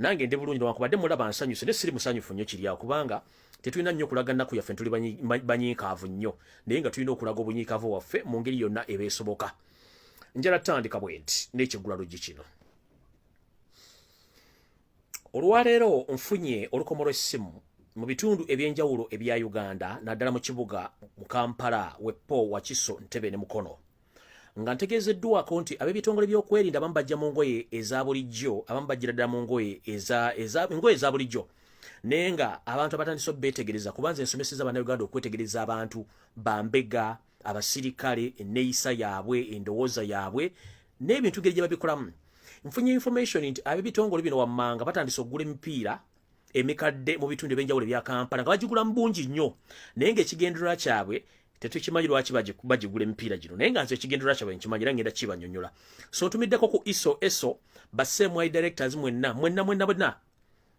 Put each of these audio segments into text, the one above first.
Nange ndi bulungi, newankubadde mulaba nsanyuse, ne siri musanyufu nnyo kiri awo, kubanga tetulina nnyo kulaga nnaku yaffe. Tuli banyiikaavu nnyo, naye nga tulina okulaga obunyiikaavu waffe mu ngeri yonna eba esoboka. Njala tutandika bwe nti n'ekiggula luggi kino. Olwaleero nfunye olukomo lw'essimu mu bitundu ebyenjawulo ebya Uganda, naddala mu kibuga mu Kampala, Wepo, Wakiso, Ntebe ne Mukono, nga ntegeezeddwako nti ab'ebitongole by'okwerinda abamu bajja mu ngoye eza bulijjo, abamu bajjira ddala mu ngoye engoye eza bulijjo, naye nga abantu abatandise obeetegereza, kuba nze nsomeseza Bannayuganda okwetegereza abantu bambega, abasirikale, enneeyisa yaabwe, endowooza yaabwe n'ebintu ngeri gye babikolamu. Nfunye information nti ab'ebitongole bino wammanga batandise okugula emipiira emikadde mu bitundu ebyenjawulo ebya Kampala, nga bagigula mu bungi nnyo, naye ng'ekigendererwa kyabwe tetukimanyi lwaki bagigula emipiira gino, naye nga nze ekigendererwa kyabwe nkimanyi era ngenda kibanyonyola. So ntumiddeko ku ISO, ESO, ba CMI directors mwenna, mwenna, mwenna, mwenna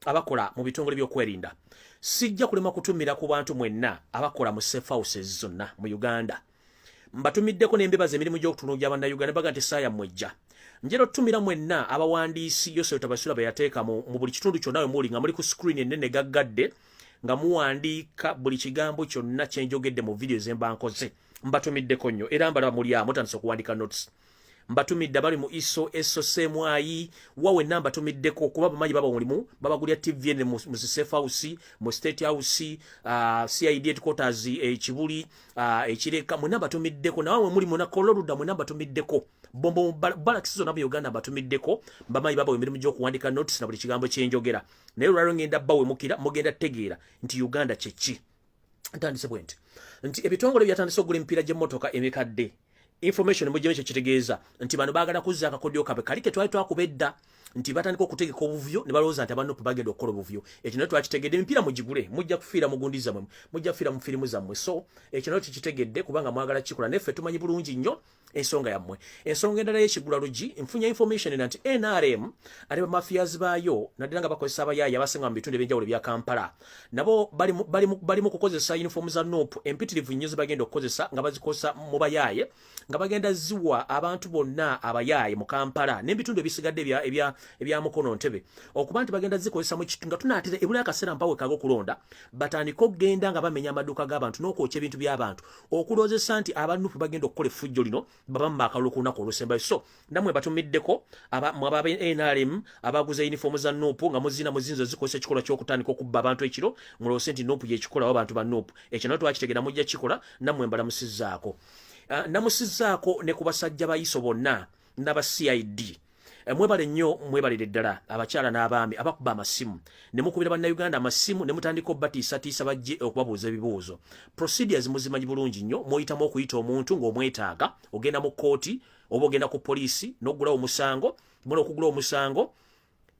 abakola mu bitongole by'okwerinda. Sijja kulema kutumira ku bantu mwenna abakola mu safe houses zonna mu Uganda. Mbatumiddeko n'embebaza emirimu gy'okutulugunya Bannayuganda, baga nti saaya mwejja. Njera otutumira mwenna abawandiisi Yosef Tabasula be yateeka mu buli kitundu kyonna we muli, nga muli ku screen ennene gaggadde, nga muwandiika buli kigambo kyonna kyenjogedde mu vidiyo zemba nkoze. Mbatumiddeko nnyo era mbalaba muli awo mutandise okuwandika notes. Mbatumidde abali mu ISO, ESO, CMI wa wenna, mbatumiddeko kuba bamanyi baba mulimu babagulya TV ene mu safe house, mu State House, CID headquarters e Kibuli, ekireka, mwenna mbatumiddeko. Nawe muli munakola oludda, mwenna mbatumiddeko. Bombo barracks zonna mu Uganda mbatumiddeko. Mbamanyi babawa emirimu gy'okuwandika notes na buli kigambo kyenjogera, naye olwaliro ngenda bawemukira, mugenda tegeera nti Uganda kyeki. Ntandise bwe nti nti ebitongole byatandise okugula emipiira gy'emmotoka emikadde. Information mujjemu, ekyo kitegeeza nti bano baagala kuzza akakodyo kabwe kali ke twali twakuba edda, nti batandika okutegeka obuvuyo ne balowooza nti aba NUP bagenda okukola obuvuyo. Ekyo naye twakitegedde. Emipiira mugigule, mujja kufiira mu gundi zammwe, mujja kufiira mu firimu zammwe. So ekyo nayo kikitegedde, kubanga mwagala kikola, naffe tumanyi bulungi nnyo ensonga yammwe. Ensonga endala y'ekigula luggi, nfunye information era nti NRM ate bamafias baayo, naddala nga bakozesa abayaayi abasinga mu bitundu ebyenjawulo ebya Kampala, nabo bali mu kukozesa uniform za NUP empitirivu nnyo ze bagenda okukozesa, nga bazikozesa mu bayaaye, nga bagenda ziwa abantu bonna abayaaye mu Kampala n'ebitundu ebisigadde ebya Mukono, Ntebe, okuba nti bagenda zikozesa mu kitu nga tunaatera ebula akaseera mpawe kaga okulonda, batandike okugenda nga bamenya amaduuka g'abantu n'okwokya ebintu by'abantu, okulowoozesa nti aba NUP bagenda okukola effujjo lino, babamma akalulu ku lunaku olusembayo. So nammwe batumiddeko mwe aba NRM abaguza uniform za NUP, nga muzina muzinzo zikozesa ekikolwa ky'okutandika okubba abantu ekiro, mulowooze nti NUP yekikola abantu ba NUP. Ekyo nayo twakitegera, mujja kikola. Nammwe mbalamusizzaako. Namusizzaako ne ku basajja ba ISO bonna n'aba CID. Mwebale nnyo, mwebalire ddala, abakyala n'abaami abakuba amasimu ne mukubira Bannayuganda amasimu ne mutandika obatiisatiisa bajje okubabuuza ebibuuzo. Procedures muzimanyi bulungi nnyo. Muyitamu okuyita omuntu ng'omwetaaga, ogenda mu kkooti oba ogenda ku poliisi n'oggulawo omusango. Mula okugula omusango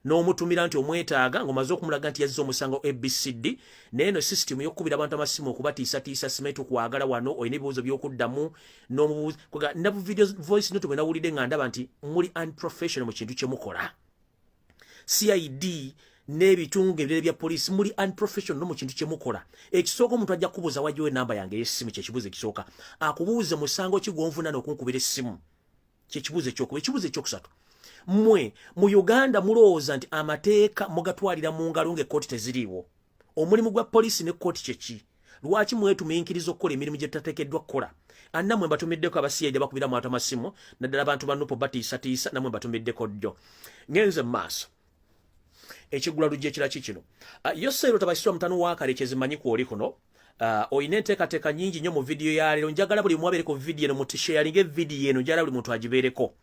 n'omutumira nti omwetaaga, ng'omaze okumulaga nti yazza omusango ABCD. Naye eno system y'okukubira abantu amasimu okubatiisatiisa, simanyi tukwagala wano, olina ebibuuzo by'okuddamu n'omubuuza na video voice note, bwe nawulidde nga ndaba nti muli unprofessional mu kintu kye mukola. CID n'ebitundu ebirala bya poliisi, muli unprofessional no mu kintu kye mukola. Ekisooka, omuntu ajja kukubuuza, "Wajjawo enamba yange ey'essimu?" Kyekibuuzo ekisooka. Akubuuze, "Musango ki gw'onvunaana okunkubira essimu?" Kyekibuuzo ekyokuba. Ekibuuzo ekyokusatu, mmwe mu Uganda mulowooza nti amateeka mugatwalira mu ngalo ng'ekkooti teziriiwo? Omulimu gwa poliisi ne kkooti kyeki? Lwaki mwetuminkiriza okukola emirimu gye tutateekeddwa kukola? Annammwe mbatumiddeko, aba CID bakubira mu amasimu, naddala abantu ba NUP batiisatiisa, nammwe mbatumiddeko ddyo. Ngenze mu maaso. Ekigula lujja ekira kikino. Yosero Tabasirwa mutano wa kale kyezimanyi kwoli kuno, oyina enteekateeka nnyingi nnyo mu vidiyo ya leero. Njagala buli omu abeere ku vidiyo eno, mutisharinga evidiyo eno, njagala buli muntu agibeereko.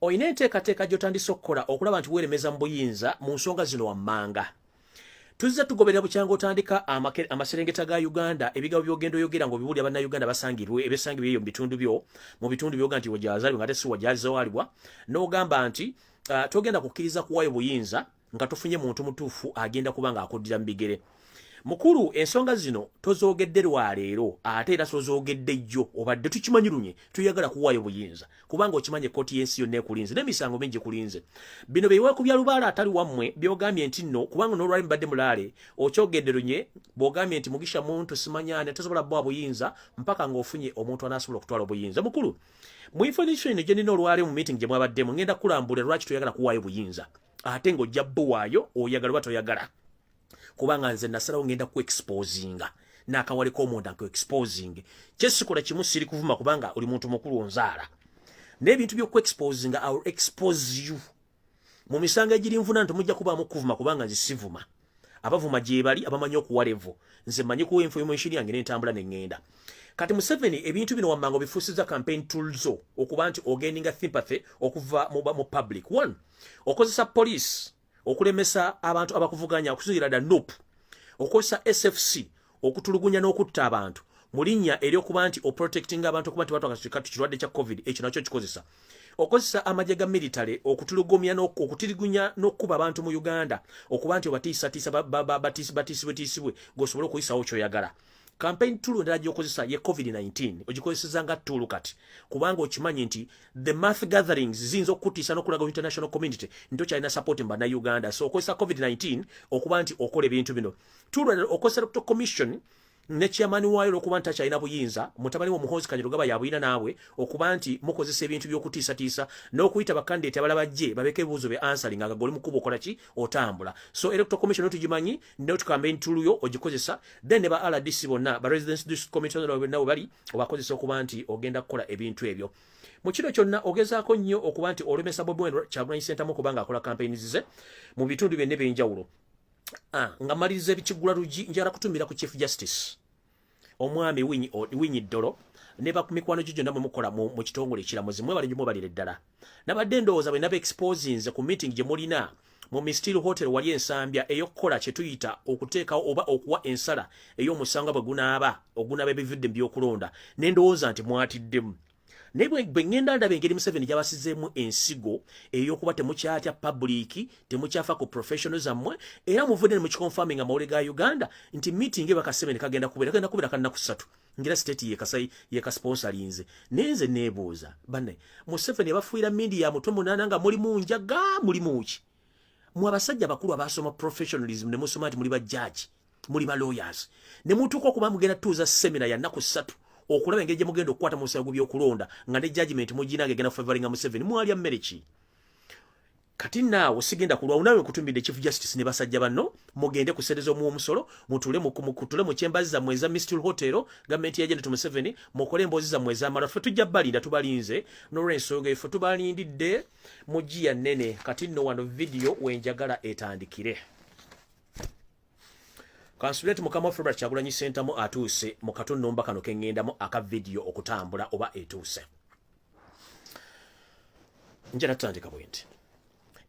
Oyina enteekateeka gy'otandise okukola okulaba nti weeremeza mu buyinza mu nsonga zino wammanga. Tuzze tugoberera bukyanga otandika amaserengeta ga Uganda. Ebigabo byogenda oyogera ng'obibuulira Bannayuganda basangirwe ebisangibwa eyo mu bitundu byo, mu bitundu byoga nti wegyazaalibwa, nga te si wegyazaalibwa, n'ogamba nti togenda kukkiriza kuwaayo buyinza nga tofunye muntu mutuufu agenda kuba ng'akuddira mu bigere. Mukulu, ensonga zino tozoogedde lwaleero, ate era tozoogedde jjo. Obadde tukimanyi lunye tuyagala kuwaayo buyinza, kubanga okimanyi ekkooti y'ensi yonna ekulinze n'emisango mingi kulinze. Bino byeweekubya lubaale atali wammwe, byogambye nti nno kubanga n'olwali mubadde mulaale, okyogedde lunye bw'ogambye nti Mugisha Muntu simanyani tasobola bwa buyinza mpaka ng'ofunye omuntu anaasobola okutwala obuyinza. Mukulu, mu information gye nina olwaleero, mu meeting gye mwabaddemu, ngenda kulambula lwaki toyagala kuwaayo buyinza. Ate ng'ojja buwaayo, oyagala oba toyagala, kubanga nze nasalawo ngenda ku exposinga n'akawale k'omunda nku exposing. Kyesikola kimu, siri kuvuma kubanga oli muntu mukulu, onzaala, n'ebintu by'oku exposinga, I will expose you mu misango egiri nvuna nti mujja kubaamu kuvuma, kubanga nze sivuma. Abavuma gye bali abamanyi okuwa level. Nze mmanyi kuwa information yange n'entambula ne ŋŋenda. Kati Museveni, ebintu bino wammanga obifuusiza campaign tools okuba nti ogaininga sympathy okuva mu public. One, okozesa police okulemesa abantu abakuvuganya okusingira dda NUP, okozesa SFC okutulugunya n'okutta abantu mu linnya ery'okuba nti oprotectinga abantu okuba nti batwaka kirwadde kya COVID. Ekyo nakyo kikozesa. Okozesa amagye ga military okutulugumya, okutirigunya n'okukuba abantu mu Uganda, okuba nti obatiisatiisa, batiisibwetiisibwe ng'osobole okuyisawo kyoyagala. Campaign tool endala gy'okozesa ye COVID-19. Ogikozeseza nga tool kati kubanga okimanyi nti the mass gatherings ziyinza okukutiisa n'okulaga international community nti okyalina support mu Bannayuganda. So okozesa COVID-19 okuba nti okola ebintu bino. Tool endala, okozesa Electoral Commission ne chairman waayo, olwokuba nti akyalina buyinza, mutabani we Muhoozi Kainerugaba yabuyina naawe, okuba nti mukozesa ebintu by'okutiisatiisa n'okuyita bakandidate abalala bajje babeko ebibuuzo bye answering nga goli mukuba okola ki, otambula. So Electoral Commission tugimanyi, not campaign tool yo ogikozesa. Then ne ba RDC bonna, ba Residence District Commission bonna we bali, obakozesa okuba nti ogenda kukola ebintu ebyo. Mu kino kyonna ogezaako nnyo okuba nti olemesa Bobi Wine, Kyagulanyi Ssentamu, kubanga akola campaigns ze mu bitundu byonna ebyenjawulo. Ah, nga maliriza ebikigula lugi, njala kutumira ku Chief Justice omwami Winyi Ddolo ne bakumikwano gyo gyonna mwe mukola mu kitongole ekiramuzi. Mwebale nnyo, mwebalire ddala. Nabadde ndowooza bwe naba exposinze ku meeting gye mulina mu Mistil Hotel wali Ensambya, ey'okukola kye tuyita okuteekawo oba okuwa ensala ey'omusango bwe gunaaba ogunaaba ebivudde mu byokulonda, ne ndowooza nti mwatiddemu. Naye bwe ŋŋenda ndaba engeri Museveni gy'abasizeemu ensigo ey'okuba temukyatya public, temukyafa ku professional zammwe, era muvudde ne mukiconfirming amawulire ga Uganda nti meeting eba Kaseveni kagenda kubeera kannaku 3, ngera state yekasai yekasponsorinze. Naye nze neebuuza, banne, Museveni abafuira mindi ya mutwe munaana nga mulimu njaga, mulimu ki? Mwe abasajja bakulu abasoma professionalism ne musoma nti muli ba judge, muli ba lawyers, ne mutuuka okuba mugenda tuuza seminar ya nnaku 3 okulaba engeri gye mugenda okukwata mu musango by'okulonda, nga ne judgment mugina nga egenda favoringa Museveni. Mwalya mmere ki? Kati naawe sigenda kulwawo naawe nkutumidde Chief Justice ne basajja banno, mugende ku ssente z'omuwa omusolo, mutuule mukutule mu kyembazi zammwe eza Mistil Hotel, gavumenti ya Janet Museveni, mukole emboozi zammwe ez'amala. Ffe tujja balinda, tubalinze n'olw'ensonga effe tubalindidde mu giya nnene. Kati nno wano vidiyo wenjagala etandikire. Kansubire nti mukama waffe Robert Kyagulanyi Ssentamu atuuse mu katunumba kano ke ŋŋendamu aka vidiyo okutambula oba etuuse. Njala tutandika bwe nti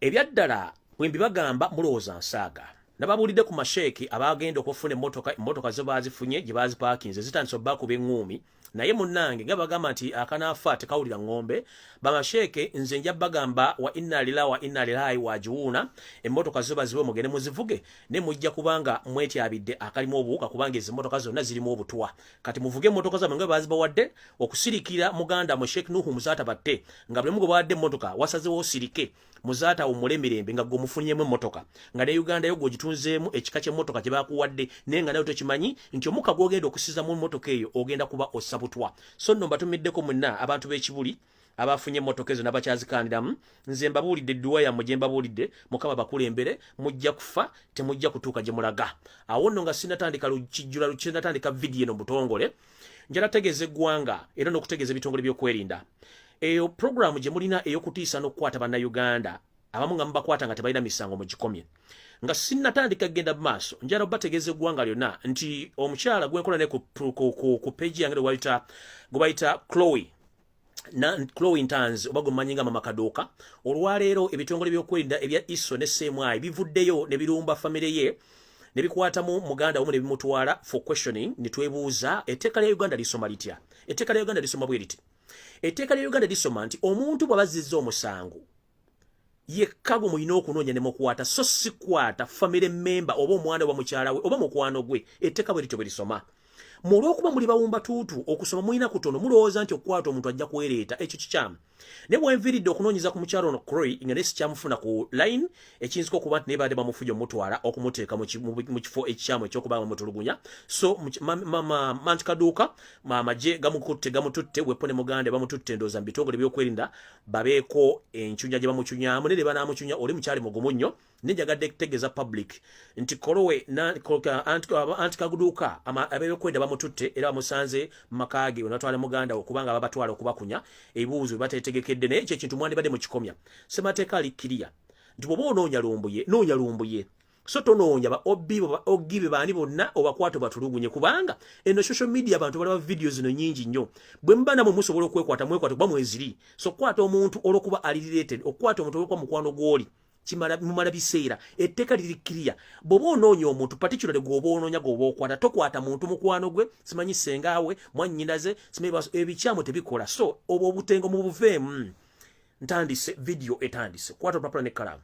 ebyaddala bwe mbibagamba mulowooza nsaaga. Nababuulidde ku masheeki abagenda okufuna emmotoka. Emmotoka zo baazifunye, gye baazipaakinze zitandise obbakuba eŋŋuumi. Naye munnange, nga bagamba nti akanaafa tekawulira ŋŋombe, bamasheeke nze nja bagamba wa inna lillahi wa inna ilaihi wajiwuuna. Emmotoka zo baziwe, mugende muzivuge, ne mujja kubanga mwetyabidde akalimu obuwuka, kubanga ezo emmotoka zonna zirimu obutwa. Kati muvuge emmotoka zammwe nga bazibawadde okusirikira muganda mwe Sheikh Nuhu Muzaata Batte, nga buli mugo bawadde emmotoka wasazewo osirike, Muzaata awummule emirembe, nga gwe omufunyemu emmotoka, nga ne Uganda yo gw'ogitunzeemu ekika ky'emmotoka kye bakuwadde, naye nga nayo tokimanyi nti omukka gw'ogenda okusiza mu mmotoka eyo ogenda kuba ossa butwa. So nno mbatumiddeko mwenna abantu b'Ekibuli abafunye emmotoka ezo n'abakyazikaaniramu. Nze mbabuulidde edduwa yammwe gye mbabuulidde. Mukama bakulembere. Mujja kufa, temujja kutuuka gye mulaga. Awo nno nga sinnatandika lukijjula, sinnatandika vidiyo eno mu butongole, njala tegeeza eggwanga era n'okutegeeza ebitongole by'okwerinda, eyo puroguramu gye mulina ey'okutiisa n'okukwata Bannayuganda abamu nga mubakwata nga tebalina misango, mugikomye. Nga sinnatandika kgenda mu maaso, njala bategeeza eggwanga lyonna nti omukyala gwenkola ne ku page yange gwe bayita Chloe na Chloe Ntanzi, oba gwe nga Mama Kaduuka, olwaleero ebitongole by'okwerinda ebya ISO ne CMI bivuddeyo ne birumba famire ye ne bikwatamu muganda omu ne bimutwala for questioning. Ne twebuuza, etteeka lya Uganda lisoma litya? Etteeka lya Uganda lisoma bwe riti. Etteeka lya Uganda lisoma nti omuntu bw'abazizza omusango, yekka gwe mulina okunoonya ne mukwata, so sikwata family member oba omwana oba mukyala we oba mukwano gwe. Etteeka bwe lityo bwe lisoma. Mulwokuba muli bawumba tuutu, okusoma mulina kutono, mulowooza nti okukwata omuntu ajja kwereeta. Ekyo kikyamu. Ne bwenviiridde okunoonyeza ku mukyalo ono Croy, nga naye sikyamufuna ku line, ekiyinzika okuba nti naye baadde bamufuja omutwala okumuteeka mu kifo ekikyamu ekyokuba bamutulugunya. So manti kaduuka amagye gamukutte, gamututte wepo ne muganda bamututte, ndowooza mu bitongole byokwerinda babeeko encunya gye bamucunyamu, naye ne banaamucunya oli mukyali mugumu nnyo. Nenjagadde kutegeeza public nti Kolowe anti kaguduuka ab'ebyokwerinda bamututte era bamusanze mu maka ge webatwala muganda we, kubanga babatwala okubakunya ebibuuzo bye bateetegekedde. Naye ekyo ekintu mwandibadde mukikomya. Ssemateeka ali kiriya nti bw'oba onoonya Lumbuye, noonya Lumbuye, so tonoonya ba obi ba ogibe baani bonna obakwata obatulugunye, kubanga eno social media abantu balaba video zino nyingi nnyo. Bwe muba namwe musobola okwekwata, mwekwata, kuba mweziri. So okukwata omuntu olwokuba ali related, okukwata omuntu olwokuba mukwano gw'oli, kimala mumala biseera. Etteeka liri kiriya. Bw'oba onoonya omuntu particularly gw'oba onoonya, gw'oba okwata, tokwata muntu mukwano gwe, simanyi sengaawe, mwannyinaze, simanyi. Ebikyamu tebikola. So obwo obutengo mubuveemu. Ntandise video etandise. Kwata olupapula n'ekkalaamu.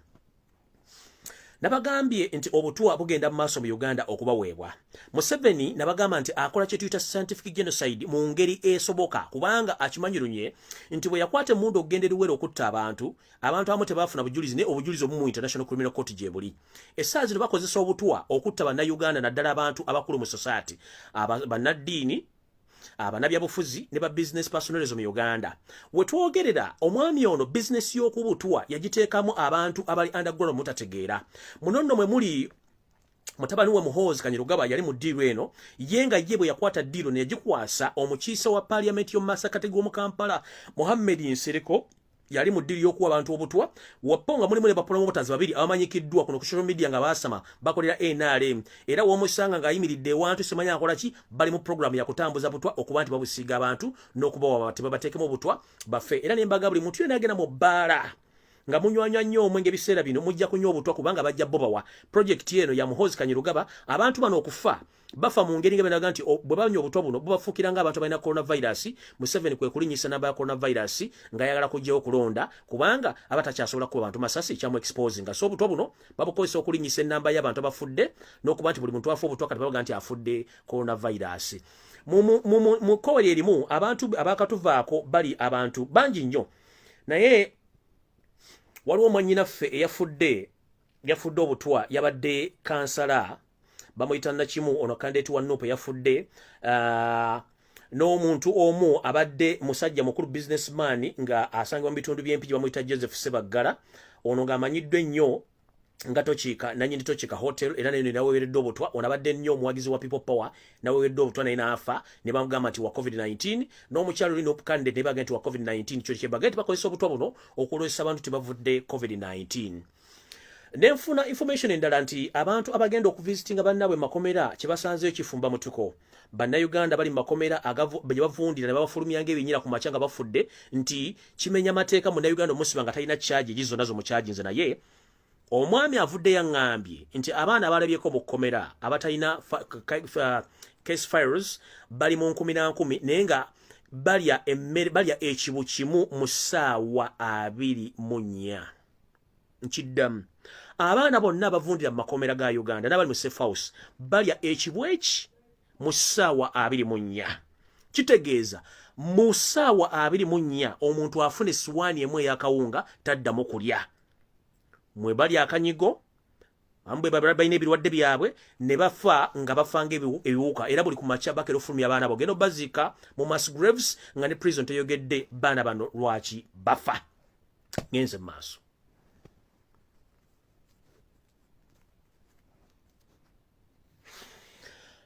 Nabagambye nti obutwa bugenda mu maaso mu Uganda okubaweebwa Museveni. Nabagamba nti akola kye tuyita scientific genocide mu ngeri esoboka, kubanga akimanyi lunye nti bwe yakwata emmundu okugenda eriwera okutta abantu, abantu abamu tebafuna bujulizi, naye obujulizi obumu mu International Criminal Court gye buli. Essaawa zino bakozesa obutwa okutta Bannayuganda, naddala abantu abakulu mu society, bannaddiini, abanabyabufuzi ne ba business personals mu Uganda. Wetwogerera, omwami ono bizinesi y'okubutwa yagiteekamu abantu abali underground mutategeera. Muno nno mwe muli mutabani we Muhoozi Kainerugaba, yali mu deal eno. Ye nga ye bwe yakwata deal ne yagikwasa omukiise wa parliament y'omu Masakati g'omu Kampala, Muhammed Nsereko, yali mu deal y'okuwa abantu obutwa. Wapo nga mulimu ne bapromoters babiri abamanyikiddwa kuno ku social media nga baasama bakolera NRM, era w'omusanga ng'ayimiridde ewantu simanyi akola ki, bali mu program ya kutambuza butwa okuba nti babusiiga abantu n'okubawa bati babateekemu obutwa baffe. Era ne mbaga buli muntu yenna agenda mu bbaala nga munywanywa nnyo omwenge ebiseera bino, mujja kunywa obutwa, kubanga bajja bobawa. Project eno ya Muhoozi Kainerugaba. Abantu bano okufa, bafa mu ngeri nga benaga nti bwe banywa obutwa buno bubafuukira ng'abantu balina coronavirus. Museveni kwe kulinnyisa namba ya coronavirus ng'ayagala kuggyawo okulonda, kubanga aba takyasobola kuba bantu masasi kyamu exposing. So obutwa buno babukozesa okulinnyisa ennamba y'abantu abafudde n'okuba nti buli muntu afa obutwa kati babaga nti afudde coronavirus. Mu kkowe erimu abantu abakatuvaako bali abantu bangi nnyo, naye waliwo mwannyinaffe eyafudde, yafudde obutwa, yabadde kansala, bamuyita Nakimu, ono candidate wa NUP yafudde. N'omuntu omu abadde musajja mukulu, businessman, nga asangibwa mu bitundu by'Empigi, bamuyita Joseph Sebaggala. Ono ng'amanyiddwa ennyo nga Tokiika, nanyini Tokiika Hotel, era nayo nawewereddwa obutwa. Ono abadde nnyo omuwagizi wa People Power, nawewereddwa obutwa naye n'afa, ne bamugamba nti wa COVID-19. N'omukyalo oli NUP candidate, ne bagamba nti wa COVID-19. Kyo kyebaga nti bakozesa obutwa buno okulwesa abantu tebavudde COVID-19. Nenfuna information endala nti abantu abagenda okuvisitinga bannaabwe makomera kye basanzeyo kifumba mutuko. Bannayuganda bali mu makomera gye bavundira ne babafulumya ng'ebinyira ku makya nga bafudde, nti kimenya mateeka munnayuganda omusiba nga talina charge egi zonna zomukyajinze. Naye omwami avudde yaŋŋambye nti abaana abalabyeko mu kkomera abatalina case files bali mu nkumi na nkumi, naye nga balya emmere, balya ekibu kimu mu ssaawa 24. Nkiddamu, abaana bonna abavundira mu makomera ga Uganda n'abali mu safe house balya ekibu eki mu ssaawa 24. Kitegeeza mu ssaawa 24 omuntu afuna essuwaani emu ey'akawunga, taddamu kulya. Mwe bali akanyigo, abamu bwe balina ebirwadde byabwe ne bafa nga bafa ng'ebiwuka. Era buli ku makya bakera ofulumya abaana bo, genda obaziika mu mass graves, nga ne prison teyogedde baana bano lwaki bafa. Ngenze mu maaso.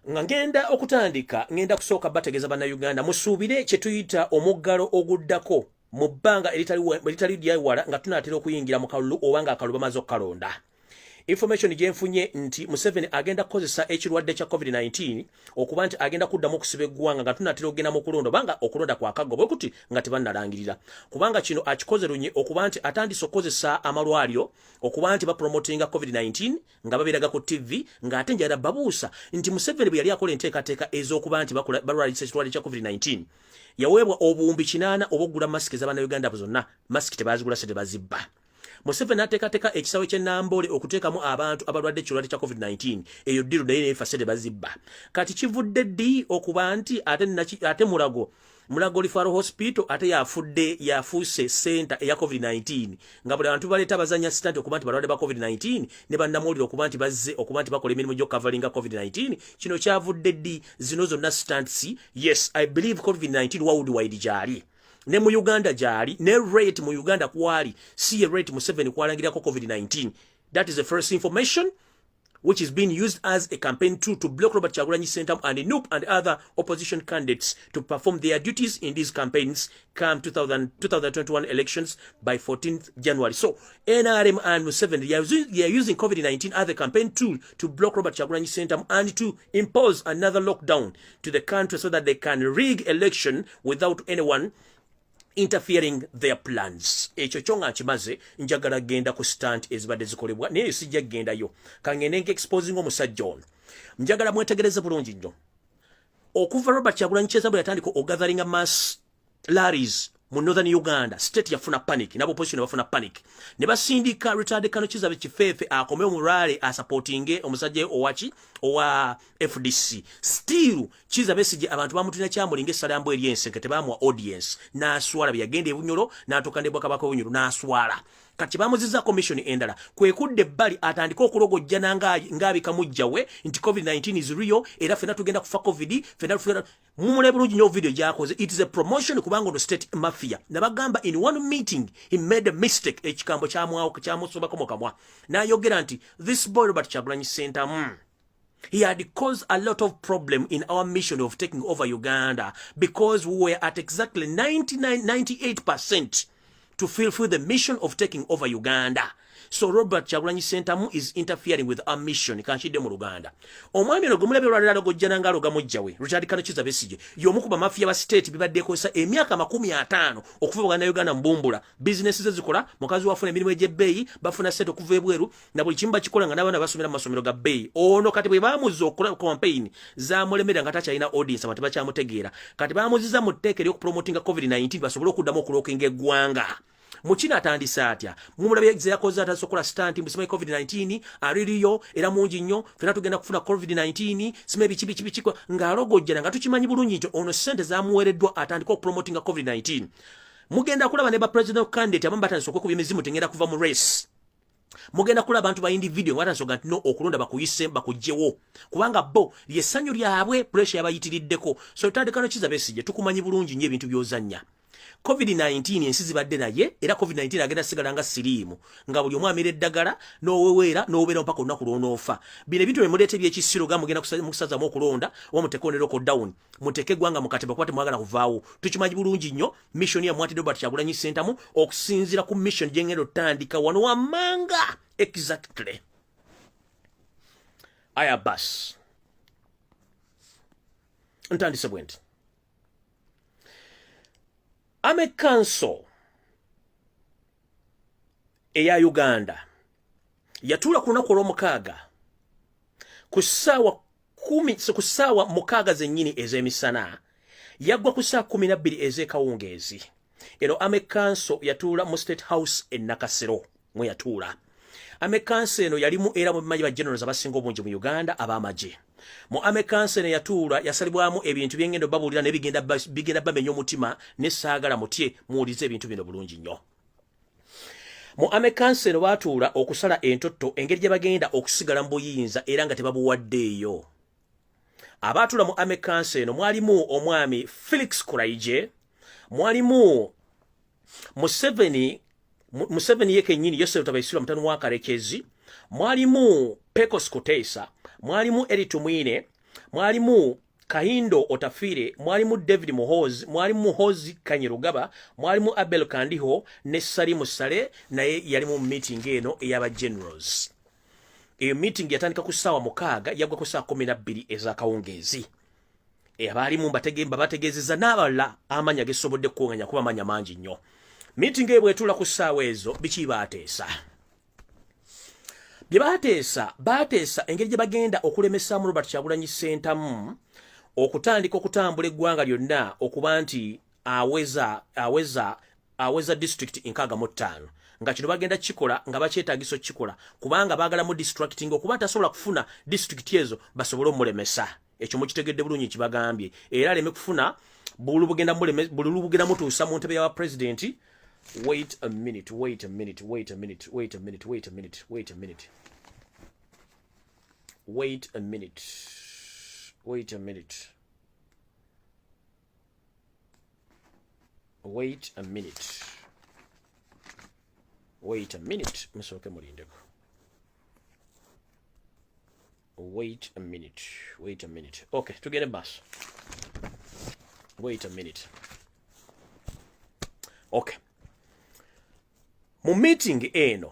Nga ngenda okutandika, ngenda kusooka bategeeza Bannayuganda musuubire kye tuyita omuggalo oguddako mu bbanga eritali lyawala, nga tunaatera okuyingira mu kalulu oba nga akalulu bamaze okukalonda. Information gyenfunye nti Museveni agenda kukozesa ekirwadde kya COVID-19 okuba nti agenda kuddamu okusiba eggwanga nga tunaatera okugenda mu kulonda, obanga okulonda kwakaggo bwe kuti nga tebannalangirira, kubanga kino akikoze lunye okuba nti atandise okukozesa amalwaliro okuba nti bapromotinga COVID-19 nga babiraga ku TV. Ng'ate njala babuusa nti Museveni bwe yali akola enteekateeka ez'okuba nti balwalisa ekirwadde kya COVID-19, yaweebwa obuwumbi 8 oba okugula masiki ez'Abannayuganda zonna. Masiki tebazigula, sente bazibba. Museveni ateekateeka ekisaawe ky'e Namboole okuteekamu abantu abalwadde ekirwadde kya COVID-19. Eyo deal naye neefa, sente bazibba. Kati kivudde ddi okuba nti ate Mulago Referral Hospital ate yafudde yafuuse center eya COVID-19, nga buli abantu baleeta abazanya stunt okuba nti balwadde ba COVID-19 ne bannamawulire okuba nti bazze okuba nti bakola emirimu gy'okukavalinga COVID-19? Kino kyavudde ddi, zino zonna stunts? Yes, I believe COVID-19 worldwide gyali, ne mu Uganda gyali, ne rate mu Uganda kwali si ye rate Museveni kwalangirako COVID-19. That is the first information which is being used as a campaign tool to block Robert Kyagulanyi Ssentamu and NUP and other opposition candidates to perform their duties in these campaigns come 2000, 2021 elections by 14th January. So NRM and Museveni, they are using COVID-19 as a campaign tool to block Robert Kyagulanyi Ssentamu and to impose another lockdown to the country so that they can rig election without anyone interfering their plans. Ekyo kyo nga nkimaze, njagala genda ku stunt ezibadde zikolebwa, naye sijja kugendayo, kangende nka exposing omusajja ono. Njagala mwetegereze bulungi nnyo. Okuva Robert Kyagulanyi Ssentamu bwe yatandika ogatheringa mass rallies mu Northern Uganda, state yafuna panic, nabo opposition bafuna panic, ne basindika retired Colonel Kizza Kifeefe akomewo mu rally asupportinge omusajja owaki owa FDC. Still Kizza Besigye abantu bamutulina kyamulinga essalambo eri ensenke, tebamuwa audience, n'aswala. Bye yagenda e Bunyoro n'atuuka ne Bwakabaka Bunyoro n'aswala. Kati bamuziza commission endala kwe kudda ebbali atandike okulogojjana ng'abika mujja we nti COVID-19 is real, era ffenna tugenda kufa COVID ffenna. Mumule bulungi nnyo video gy'akoze. It is a promotion, kubanga ono state mafia. Nabagamba, in one meeting he made a mistake, ekigambo kyamusobako mu kamwa n'ayogera nti this boy Robert Kyagulanyi Ssentamu, he had caused a lot of problem in our mission of taking over Uganda because we were at exactly 99, 98% to fulfill the mission of taking over Uganda. So Robert Kyagulanyi Ssentamu is interfering with our mission. Kanshide mu Luganda. Omwami ono gwemulabye olwaleero gojjana ngalo gamujja we, Richard Colonel Kizza Besigye, y'omu ku bamafiya ba state bibadde ekozesa emyaka 50 okuva Buganda Uganda mbumbula. Bizinesi ze zikola, mukazi wafuna emirimu egy'ebbeeyi, bafuna ssente okuva ebweru, na buli kimu bakikola nga n'abaana basomera mu masomero ga bbeeyi. Ono kati bwe bamuzza okukola campaign zamulemera nga takyalina audience, abantu bakyamutegeera. Kati bamuziza mu tteeka ery'okupromotinga COVID-19 basobole okuddamu okulockinga eggwanga. Mukino atandise atya? Mumulabye ze yakoze, atandise okukola stunt musimanyi COVID-19 aliriyo era mungi nnyo, fena tugenda kufuna COVID-19, sima ebiki biki biki, ng'alogojjana nga tukimanyi bulungi nti ono ssente zamuweereddwa atandike okupromotinga COVID-19. Mugenda kulaba ne ba president candidate abamu batandise okwekubya emizimu, tengenda kuva mu race. Mugenda kulaba abantu ba individual nga batandise nti no okulonda bakuyise bakugjewo, kubanga bo lyessanyu lyabwe, pressure yabayitiriddeko. So tandika no Kizza Besigye, tukumanyi bulungi nnyo ebintu by'ozannya. COVID-19 ensi zibadde naye, era COVID-19 agenda sigala nga siriimu, nga buli omu amira eddagala n'oweweera n'obeera mpaka olunaku lw'onoofa. Bino ebintu bye muleeta ebyekisiro ga mugenda mukusazamu okulonda oba muteeke ne lockdown, muteeke eggwanga mu katebe kuba temwagala kuvaawo. Tukimanyi bulungi nnyo mission ya Mwati Robert Kyagulanyi Ssentamu okusinziira ku mission gye ngenda otandika wano wammanga exactly. Aya bas, ntandise bwe nti Army Council eya Uganda yatuula ku lunaku olw'omukaaga ku ssaawa 10, ku ssaawa 6 zennyini ez'emisana, yaggwa ku ssaawa 12 ez'ekawungeezi. Eno Army Council yatuula mu State House e Nakasero mwe yatuula. Army Council eno yalimu era mu bimanyi ba generals abasinga obungi mu Uganda ab'amagye. Mu Army Council eno yatuula yasalibwamu ebintu byengendo babuulira naye bigenda bamenya omutima, ne saagala mutye, muwulize ebintu bino bulungi nnyo. Mu Army Council eno baatuula okusala entotto engeri gye bagenda okusigala mu buyinza era nga tebabuwaddeeyo. Abaatuula mu Army Council eno mwalimu omwami Felix Kulayigye, mwalimu Museveni ye kennyini, Yosef Tabaisirwa mutano wa Karekezi, mwalimu Pecos Kutesa, mwalimu Elly Tumwine, mwalimu Kahinda Otafiire, mwalimu David Muhoozi, mwalimu Muhoozi Kainerugaba, mwalimu Abel Kandiho ne Salimu Saleh naye yali mu meeting eno ey'aba generals. Eyo meeting yatandika ku ssaawa 6, yaggwa ku ssaawa 12 ez'akawungeezi. Abaalimu bategeezezza n'abalala amanya gesobodde kukuŋŋanya kuba amanya mangi nnyo. Meeting eyo bw'etuula ku ssaawa ezo, biki baateesa? Bye baateesa, baateesa engeri gye bagenda okulemesaamu Robert Kyagulanyi Ssentamu okutandika okutambula eggwanga lyonna okuba nti aweza district 65. Nga kino bagenda kukikola nga bakyetaagisa okukikola, kubanga baagala mu distracting okuba tasobola kufuna disitulikiti ezo, basobole omulemesa. Ekyo mukitegedde bulungi kibagambye, era aleme kufuna bululu bugenda mutuusa mu ntebe ya pulezidenti. Wait a minute, wait a minute, wait a minute, wait a minute, wait a minute, wait a minute, wait a minute, wait a minute, wait a minute, wait a minute, musooke mulindeko. Wait a minute, wait a minute. Okay, tugende maaso. Wait a minute. Okay, mu meeting eno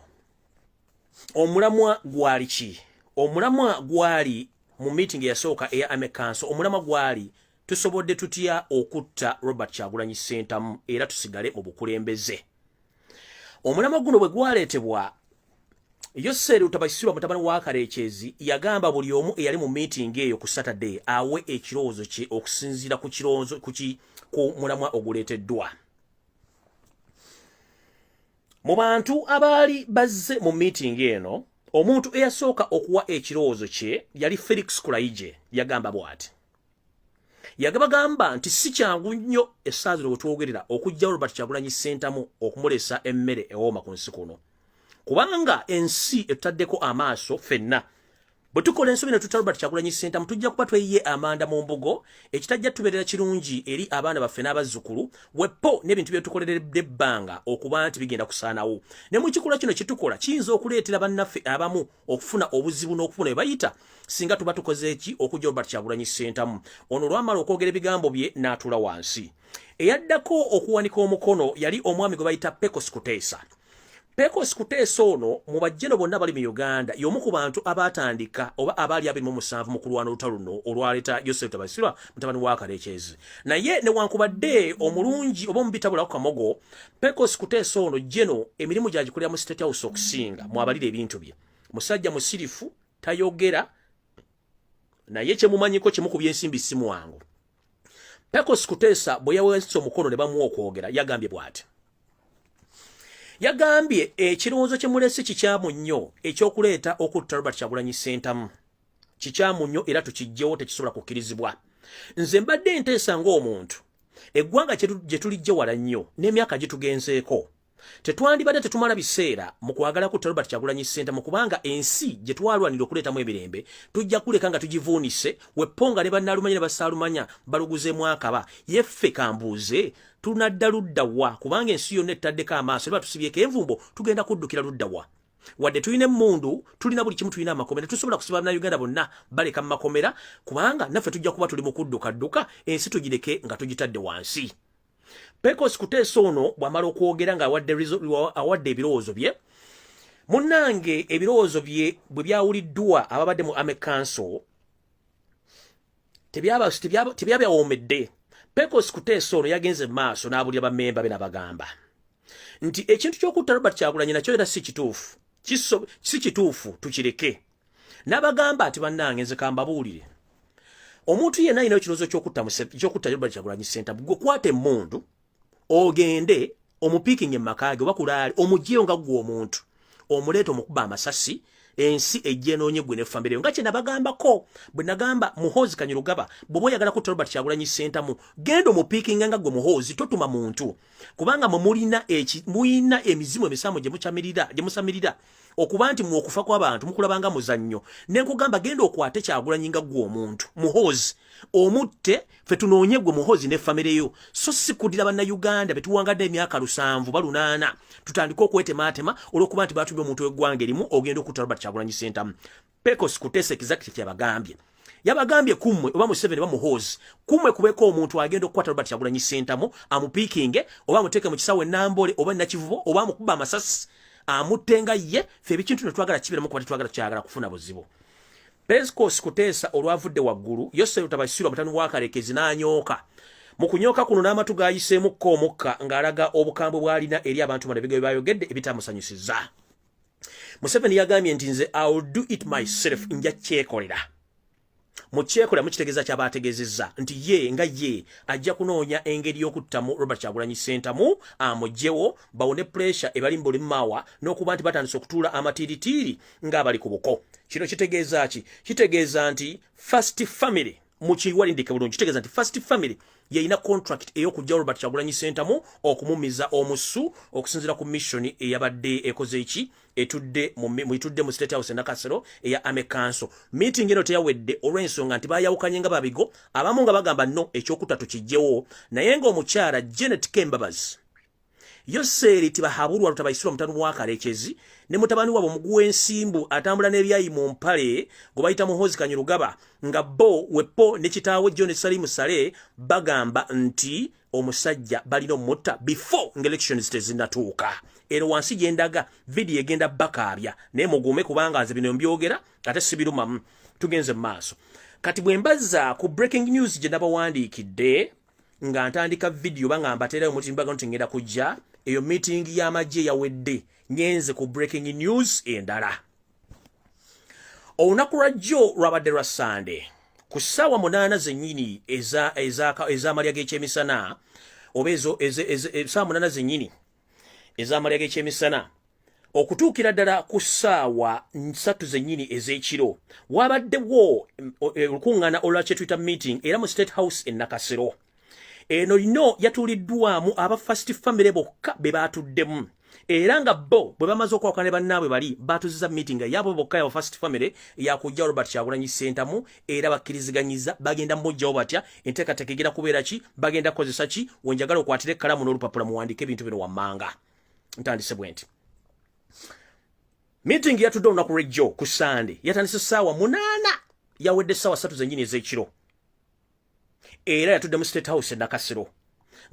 omulamwa gwali ki? Omulamwa gwali mu meeting eyasooka eya army council, omulamwa gwali tusobodde tutya okutta Robert Kyagulanyi Ssentamu era tusigale mu bukulembeze? Omulamwa guno bwe gwaleetebwa, Yoseri Rutabasirwa mutabani wa Karekyezi yagamba buli omu eyali mu meeting eyo ku Saturday awe ekirowoozo kye okusinziira ku kirowoozo ku mulamwa oguleeteddwa. Mu bantu abaali bazze mu meeting eno, omuntu eyasooka okuwa ekirowoozo kye yali Felix Kulayigye. Yagamba bw'ati, yagabagamba nti si kyangu nnyo essaawa zino wetwogerera okuggya Robert Kyagulanyi Ssentamu okumulesa emmere ewooma ku nsi kuno, kubanga ensi etutaddeko amaaso ffenna. Bwe tukola ensobi ne tutta Robert Kyagulanyi Ssentamu, tujja kuba tweyiye amanda mu mbugo, ekitajja tubeerera kirungi eri abaana baffe n'abazzukulu wepo n'ebintu bye tukoleredde ebbanga okuba nti bigenda kusaanawo. Ne mu kikolwa kino kyetukola kiyinza okuleetera bannaffe abamu okufuna obuzibu n'okufuna bwe bayita singa tuba tukoze eki okujja Robert Kyagulanyi Ssentamu. Ono olwamala okwogera ebigambo bye n'atuula wansi. Eyaddako okuwanika omukono yali omwami gwe bayita Pecos Kuteesa. Pecos Kuteesa ono mu bajjeno bonna bali mu Uganda y'omu ku bantu abaatandika oba abaali 27 mu kulwana olutalo luno olwaleeta Yosef Tabasirwa mutabani wa Karekyezi. Naye newankubadde omulungi oba omubi tabulako kamogo, Pecos Kuteesa ono jeno emirimu gyagikolera mu State House okusinga mwabalira ebintu bye. Musajja musirifu, tayogera, naye kyemumanyiko kimu ku byensimbi si mwangu. Pecos Kuteesa bwe yaweesa omukono ne bamuwa okwogera, yagambye bw'ati. Yagambye ekirowoozo kye mulese kikyamu nnyo, ekyokuleeta okutta Robert Kyagulanyi Ssentamu kikyamu nnyo era tukiggyewo, tekisobola kukkirizibwa. Nze mbadde nteesa ng'omuntu, eggwanga gye tulijje wala nnyo n'emyaka gye tugenzeeko, tetwandibadde tetumala biseera mu kwagala kutta Robert Kyagulanyi Ssentamu, kubanga ensi gye twalwanira okuleetamu emirembe tujja kuleka nga tugivuunise wepponga ne bannalumanya ne basaalumanya baluguzeemu akaba yeffe. Kambuuze, tunadda ludda wa? Kubanga ensi yonna ettaddeko amaaso, era batusibyeko envumbo, tugenda kuddukira ludda wa? Wadde tulina emmundu, tulina buli kimu, tulina amakomera, tusobola kusiba bannayuganda bonna baleka mu makomera, kubanga naffe tujja kuba tuli mu kuddukadduka, ensi tugireke nga tugitadde wansi. Pecos Kuteesa ono bw'amala okwogera nga awadde ebirowoozo bye, munnange, ebirowoozo bye bwe byawuliddwa ababadde mu army council tebyabawoomedde. Pecos Kuteesa ono yagenze mu maaso n'abulira bammemba be n'abagamba nti ekintu ky'okutta Robert Kyagulanyi nakyo era si kituufu, si kituufu, tukireke. N'abagamba nti bannange, nze kambabuulire, omuntu yenna alina ekirowoozo ky'okutta Robert Kyagulanyi Ssentamu, gwe kwata emmundu ogende omupiikinga emmaka ge oba kulaali, omugyeyo nga ggwe omuntu, omuleeta, omukuba amasasi, ensi ejja enoonye gwe ne famire yo. Nga kye nabagambako bwe nagamba Muhoozi Kanyirugaba, bw'oba oyagala kutta Robert Kyagulanyi Ssentamu, genda omupiikinga nga gwe Muhoozi, totuma muntu, kubanga mwe mulina mulina emizimu emisamu gye mucamirira, gye musamirira okuba nti mu okufa kw'abantu mukulabanga muzannyo. Ne nkugamba genda okwate Kyagulanyi nga ggwe omuntu Muhoozi, omutte, ffe tunoonye gwe Muhoozi ne famire yo, so si kuddira Bannayuganda betuwangadde emyaka 70 ba 80 tutandike okwetemaatema olw'okuba nti batumye omuntu w'eggwanga erimu ogenda okutta Robert Kyagulanyi Ssentamu. Pecos Kuteesa exactly kyabagambye, yabagambye kummwe oba Museveni oba Muhoozi, kummwe kubeeko omuntu agenda okukwata Robert Kyagulanyi Ssentamu, amupiikinge oba amuteeke mu kisawo enambole oba Nakivubo oba amukuba amasasi amuttenga ye. Ffe ebikintu netwagala kibeeramu kuba tetwagala kyagala kufuna buzibu. Pecos Kuteesa olwavudde waggulu, Yosef Tabasirwa mutani wa Kalekezi n'anyooka. Mu kunyooka kuno n'amatu gayiseemu ko omukka ng'alaga obukambwe bw'alina eri abantu bano ebigambo byayogedde ebitamusanyusizza. Museveni yagambye nti nze I will do it myself, nja kyekolera. Mu kyekola mukitegeeza kyabaategeezezza nti ye nga ye ajja kunoonya engeri y'okuttamu Robert Kyagulanyi Ssentamu, amuggyewo bawone pressure ebali mu buli maawa n'okuba nti batandise okutuula amatiiritiiri ng'abali ku buko. Kino kitegeeza ki? Kitegeeza nti First Family, mukiwalindike bulungi, kitegeeza nti First Family yeyina contract ey'okujja Robert Kyagulanyi Ssentamu okumumiza omusu okusinziira ku mission eyabadde ekoze eki etudde mu itudde mu State House e Nakasero eya Army Council. Meeting eno teyawedde olw'ensonga nti bayawukanye nga babigo, abamu nga bagamba no ekyokutatu kijjewo, naye ng'omukyala Janet Kembabazi, Yoseeri Tibahabulwa Lutabayisirwa mutanu wa Kalekezi ne mutabani waabwe omugu w'ensimbu atambula n'ebyayi mu mpale gwe bayita Muhoozi Kanyirugaba, nga bo wepo ne kitaawe John Salimu Sale bagamba nti omusajja balina omutta before nga elections tezinnatuuka. Ero wansi gye ndaga vidiyo egenda bakaabya, naye mugume kubanga nze bino mbyogera ate sibirumamu. Tugenze mu maaso. Kati bwe mbazza ku breaking news gye nabawandiikidde nga ntandika vidiyo, banga mbateerayo mutimbagano nti ngenda kujja eyo meeting y'amagye yawedde, ngenze ku breaking news endala. Olunaku lwa jjo lwabadde lwa Sande ku ssaawa 8 zennyini ez'amalya g'ekyemisana, oba ezo essaawa 8 zennyini ez'amalya g'ekyemisana okutuukira ddala ku ssaawa 3 zennyini ez'ekiro, wabaddewo olukuŋŋaana olwa kye tuyita meeting era mu State House e Nakasero. Eno lino yatuuliddwamu aba First Family bokka be baatuddemu, era nga bo bwe bamaze okwawukana ne bannaabwe bali batuziza meeting yaabwe bokka ya First Family yakujja Robert Kyagulanyi Ssentamu, era bakkiriziganyiza bagenda mujjawo batya, enteekateeka egenda kubeera ki, bagenda kukozesa ki. Wenjagala okwatira ekkalamu n'olupapula muwandiike ebintu bino wammanga. Ntandise bwe nti meeting yatudde olunaku lw'ejjo ku Sande, yatandise ssaawa 8, yawedde ssaawa 3 zennyini ez'ekiro, era yatudde mu State House e Nakasero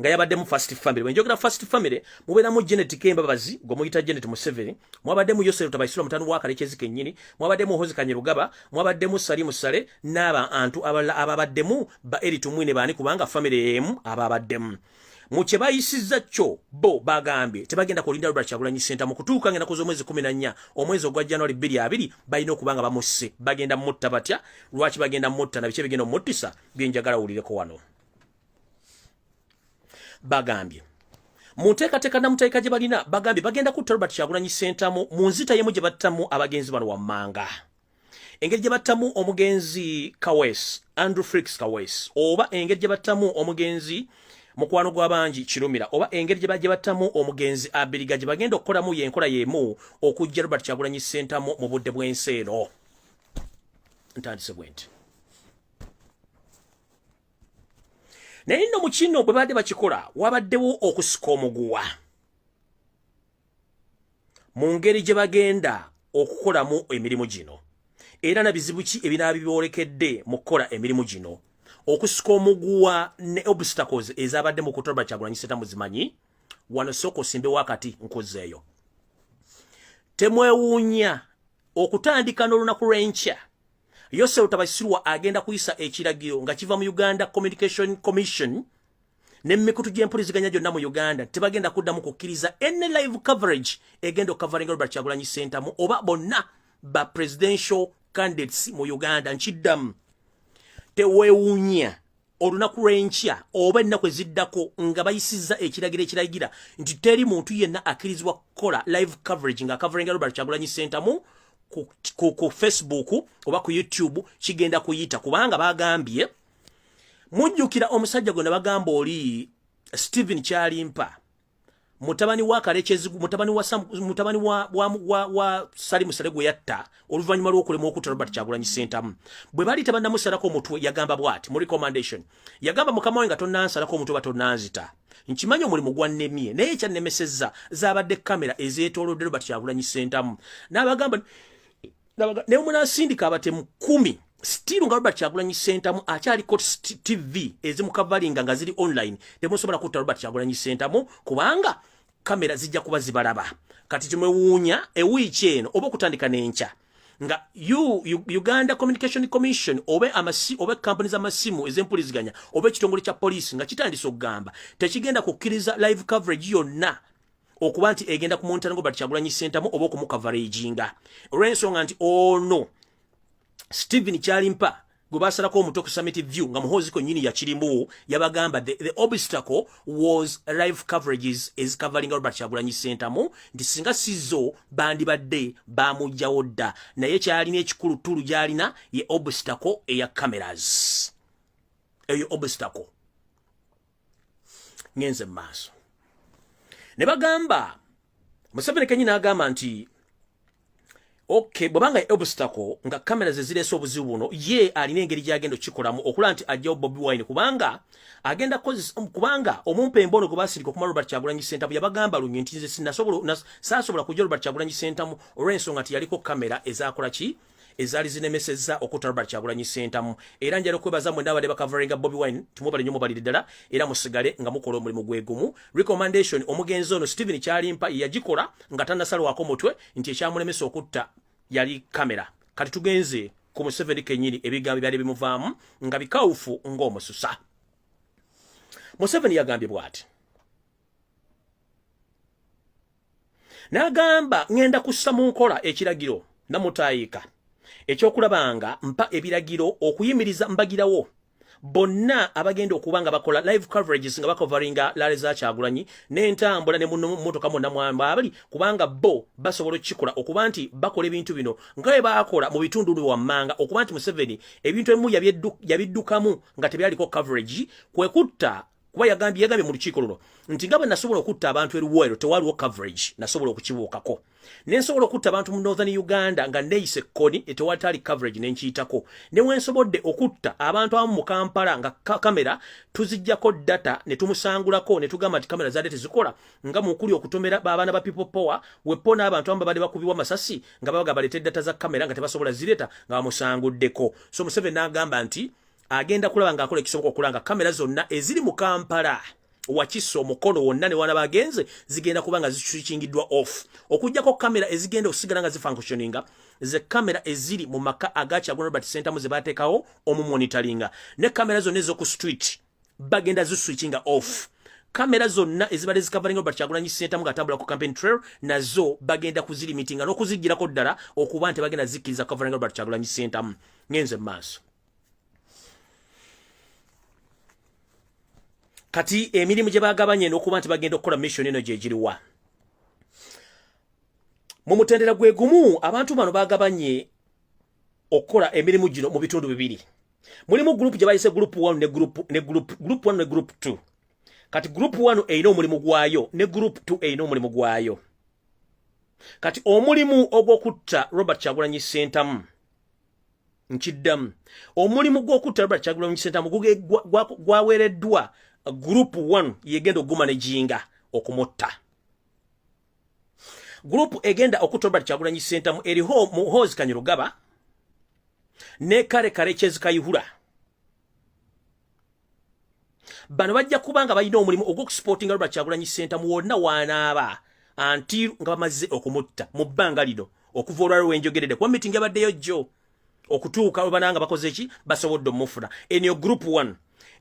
nga yabaddemu First Family. Bwe First Family mubeeramu Janet Kembabazi gwe muyita Janet Museveni, mwabaddemu Yosef Tabaisirwa mutano wa Kalekezi kennyini, mwabaddemu Muhoozi Kanyerugaba, mwabaddemu Salimu Sale n'abantu abalala ababaddemu ba Eri Tumwine baani, kubanga family emu ababaddemu. Mu kye bayisizza kyo bo bagambye tebagenda kulinda Robert Kyagulanyi Ssentamu kutuuka ng'ennaku z'omwezi 14 omwezi ogwa January 2020 balina okuba nga bamusse. Bagenda mutta batya? Lwaki bagenda mutta? Na biki ebigenda omuttisa byenjagala wulireko wano? Bagambye mu nteekateeka namuteeka gye balina, bagambye bagenda kutta Robert Kyagulanyi Ssentamu mu nzita yemu gye battamu abagenzi bano wammanga, engeri gye battamu omugenzi Kawes, Andrew Felix Kawes, oba engeri gye battamu omugenzi mukwano gw'abangi Kirumira, oba engeri gye bajje battamu omugenzi Abiriga. Gye bagenda okukolamu y'enkola y'emu okujja Robert Kyagulanyi Ssentamu mu budde bw'ensi eno. Ntandise bwe nti, naye nno mu kino bwe badde bakikola wabaddewo okusika omuguwa mu ngeri gye bagenda okukolamu emirimu gino, era na bizibu ki ebinaabiboolekedde mu kukola emirimu gino. Okusika omuguwa ne obstacles ezabadde mu kutta Robert Kyagulanyi Ssentamu zimanyi wano. Sooka osimbewo akati nkuzeeyo. Temwewuunya okutandika n'olunaku lw'enkya Yosef Tabasirwa agenda kuyisa ekiragiro nga kiva mu Uganda Communication Commission n'emikutu gy'empuliziganya gyonna mu Uganda, tebagenda kuddamu kukkiriza any live coverage egenda okukavaringa Robert Kyagulanyi Ssentamu oba bonna ba presidential candidates mu Uganda. Nkiddamu, teweewuunya olunaku lw'enkya oba ennaku eziddako nga bayisizza ekiragiro ekiragira nti teri muntu yenna akkirizibwa kukola live coverage nga coveringa Robert Kyagulanyi Ssentamu ku Facebook oba ku YouTube. Kigenda kuyita kubanga bagambye, mujjukira omusajja gwe nabagamba oli Stephen Kyalimpa, mutabani wa Kalekezi, mutabani wa Sam, mutabani wa Salim Saleh gwe yatta oluvannyuma lw'okulema okutta Robert Kyagulanyi Ssentamu. Bwe bali tebannamusalako omutwe yagamba bw'ati mu recommendation, yagamba, "Mukama wange, nga tonnansalako omutwe, batonnanzita, nkimanyi omulimu gwannemye, naye ekyannemesezza zaabadde kamera ezeetoolodde Robert Kyagulanyi Ssentamu." N'abagamba, naye munaasindika abatemu 10, still nga Robert Kyagulanyi Ssentamu akyaliko TV ezimukavalinga nga ziri online, temusobola kutta Robert Kyagulanyi Ssentamu kubanga kamera zijja kuba zibalaba. Kati temwewuunya ewiiki eno oba okutandika n'enkya nga Uganda Communication Commission oba amasi oba company z'amasimu ez'empuliziganya oba ekitongole kya poliisi nga kitandise okugamba tekigenda kukkiriza live coverage yonna okuba nti egenda ku muntana Robert Kyagulanyi Ssentamu oba okumukaveraginga, olw'ensonga nti ono Stephen Kyalimpa gwe Gwe basalako omutwe ku Summit View nga Muhoozi kwennyini yakirimu, yabagamba the obstacle was live coverages ezicoveringa Robert Kyagulanyi Ssentamu, nti singa sizo bandibadde bamugjawo dda, naye kyalina ekikulu ttulu gyalina ye obstacle eya cameras. Eyo obstacle. Ngenze mu maaso ne bagamba Museveni kenyini n'agamba nti okay, bwebanga obstacle nga kamera ze zireese obuzibu buno, ye alina engeri gyagenda okukikolamu okulaba nti ajjawo Bobi Wine, kubanga agenda kubanga omumpembe ono gwe basindika okumala Robert Kyagulanyi Ssentamu yabagamba lunye nti nze saasobola kujja Robert Kyagulanyi Ssentamu olw'ensonga nti yaliko kamera ezakola ki, ezaali zinemesezza okutta Robert Kyagulanyi Ssentamu. Era njala okwebaza mwenna abadde bakavaringa Bobi Wine, timwebale nnyo, mubalire ddala, era musigale nga mukola omulimu gwe gumu. Recommendation omugenzi ono Stephen Kyalimpa yagikola nga tannasalwako mutwe nti ekyamulemesa okutta yali kamera. Kati tugenze ku Museveni kennyini, ebigambo byali bimuvaamu nga bikawufu ng'omususa. Museveni yagambye bw'ati, n'agamba, ŋŋenda kussa mu nkola ekiragiro namutaayika ekyokulaba nga mpa ebiragiro okuyimiriza mbagirawo bonna abagenda okuba nga bakola live coverages nga bacoveringa rally za Kyagulanyi n'entambula ne mumotoka mwonna mwamba abali, kubanga bo basobola okukikola okuba nti bakola ebintu bino nga bwe baakola mu bitundu bino wammanga, okuba nti Museveni ebintu ebimu yabiddukamu nga tebyaliko coverage, kwe kutta. Kuba yagambye mu lukiiko luno nti nga bwe nasobola okutta abantu e Luweero, tewaliwo coverage, nasobola okukibuukako, ne nsobola okutta abantu mu Northern Uganda nga neeyise Kkoni, tewatali coverage, ne nkiyitako, ne wensobodde okutta abantu abamu mu Kampala nga kamera tuziggyako data ne tumusangulako ne tugamba nti kamera zadde tezikola, nga mukuli okutomera abaana ba People Power wepo n'abantu abamu babadde bakubibwa amasasi nga babaga baleete data za kamera nga tebasobola zireeta, nga bamusanguddeko. So Museveni n'agamba nti agenda kulaba ng'akola ekisoboka okulanga kamera zonna eziri mu Kampala, Wakiso, Omukono wonna ne wana bagenze zigenda kuba nga ziswitchingiddwa off, okuggyako kamera ezigenda okusigala nga zifunctioninga ze kamera eziri mu maka aga Kyagulanyi Robert Ssentamu ze bateekawo omumonitoringa, ne kamera zonna ez'oku street bagenda ziswitchinga off. Kamera zonna ezibadde zikavaringa Robert Kyagulanyi Ssentamu ng'atambula ku campaign trail nazo bagenda kuzilimitinga n'okuzigirako ddala, okuba nti bagenda zikkiriza coveringa Robert Kyagulanyi Ssentamu. Ngenze mu maaso. Kati emirimu gye bagabanye n'okuba nti bagenda okukola mission eno gye giriwa? Mu mutendera gwe gumu, abantu bano bagabanye okukola emirimu gino mu bitundu bibiri. Mulimu group gye bayise group 1 ne group 1 ne group 2. Kati group 1 erina omulimu gwayo ne group 2 erina omulimu gwayo. Kati omulimu ogw'okutta Robert Kyagulanyi Ssentamu, nkiddamu, omulimu gw'okutta Robert Kyagulanyi Ssentamu gwaweereddwa group 1, yegenda okuguma ne jinga okumutta. Group egenda okutta Robert Kyagulanyi Ssentamu eriho Muhoozi Kainerugaba ne Kale Karekyezi Kayihura. Bano bajja kuba nga balina omulimu ogw'okusupportinga Robert Kyagulanyi Ssentamu wonna wanaaba until nga bamaze okumutta. Mu bbanga lino okuva olwaliro wenjogeredde, kuba meeting yabaddeyo jjo, okutuuka lwe nga bakoze ki, basobodde omufuna. Eno group 1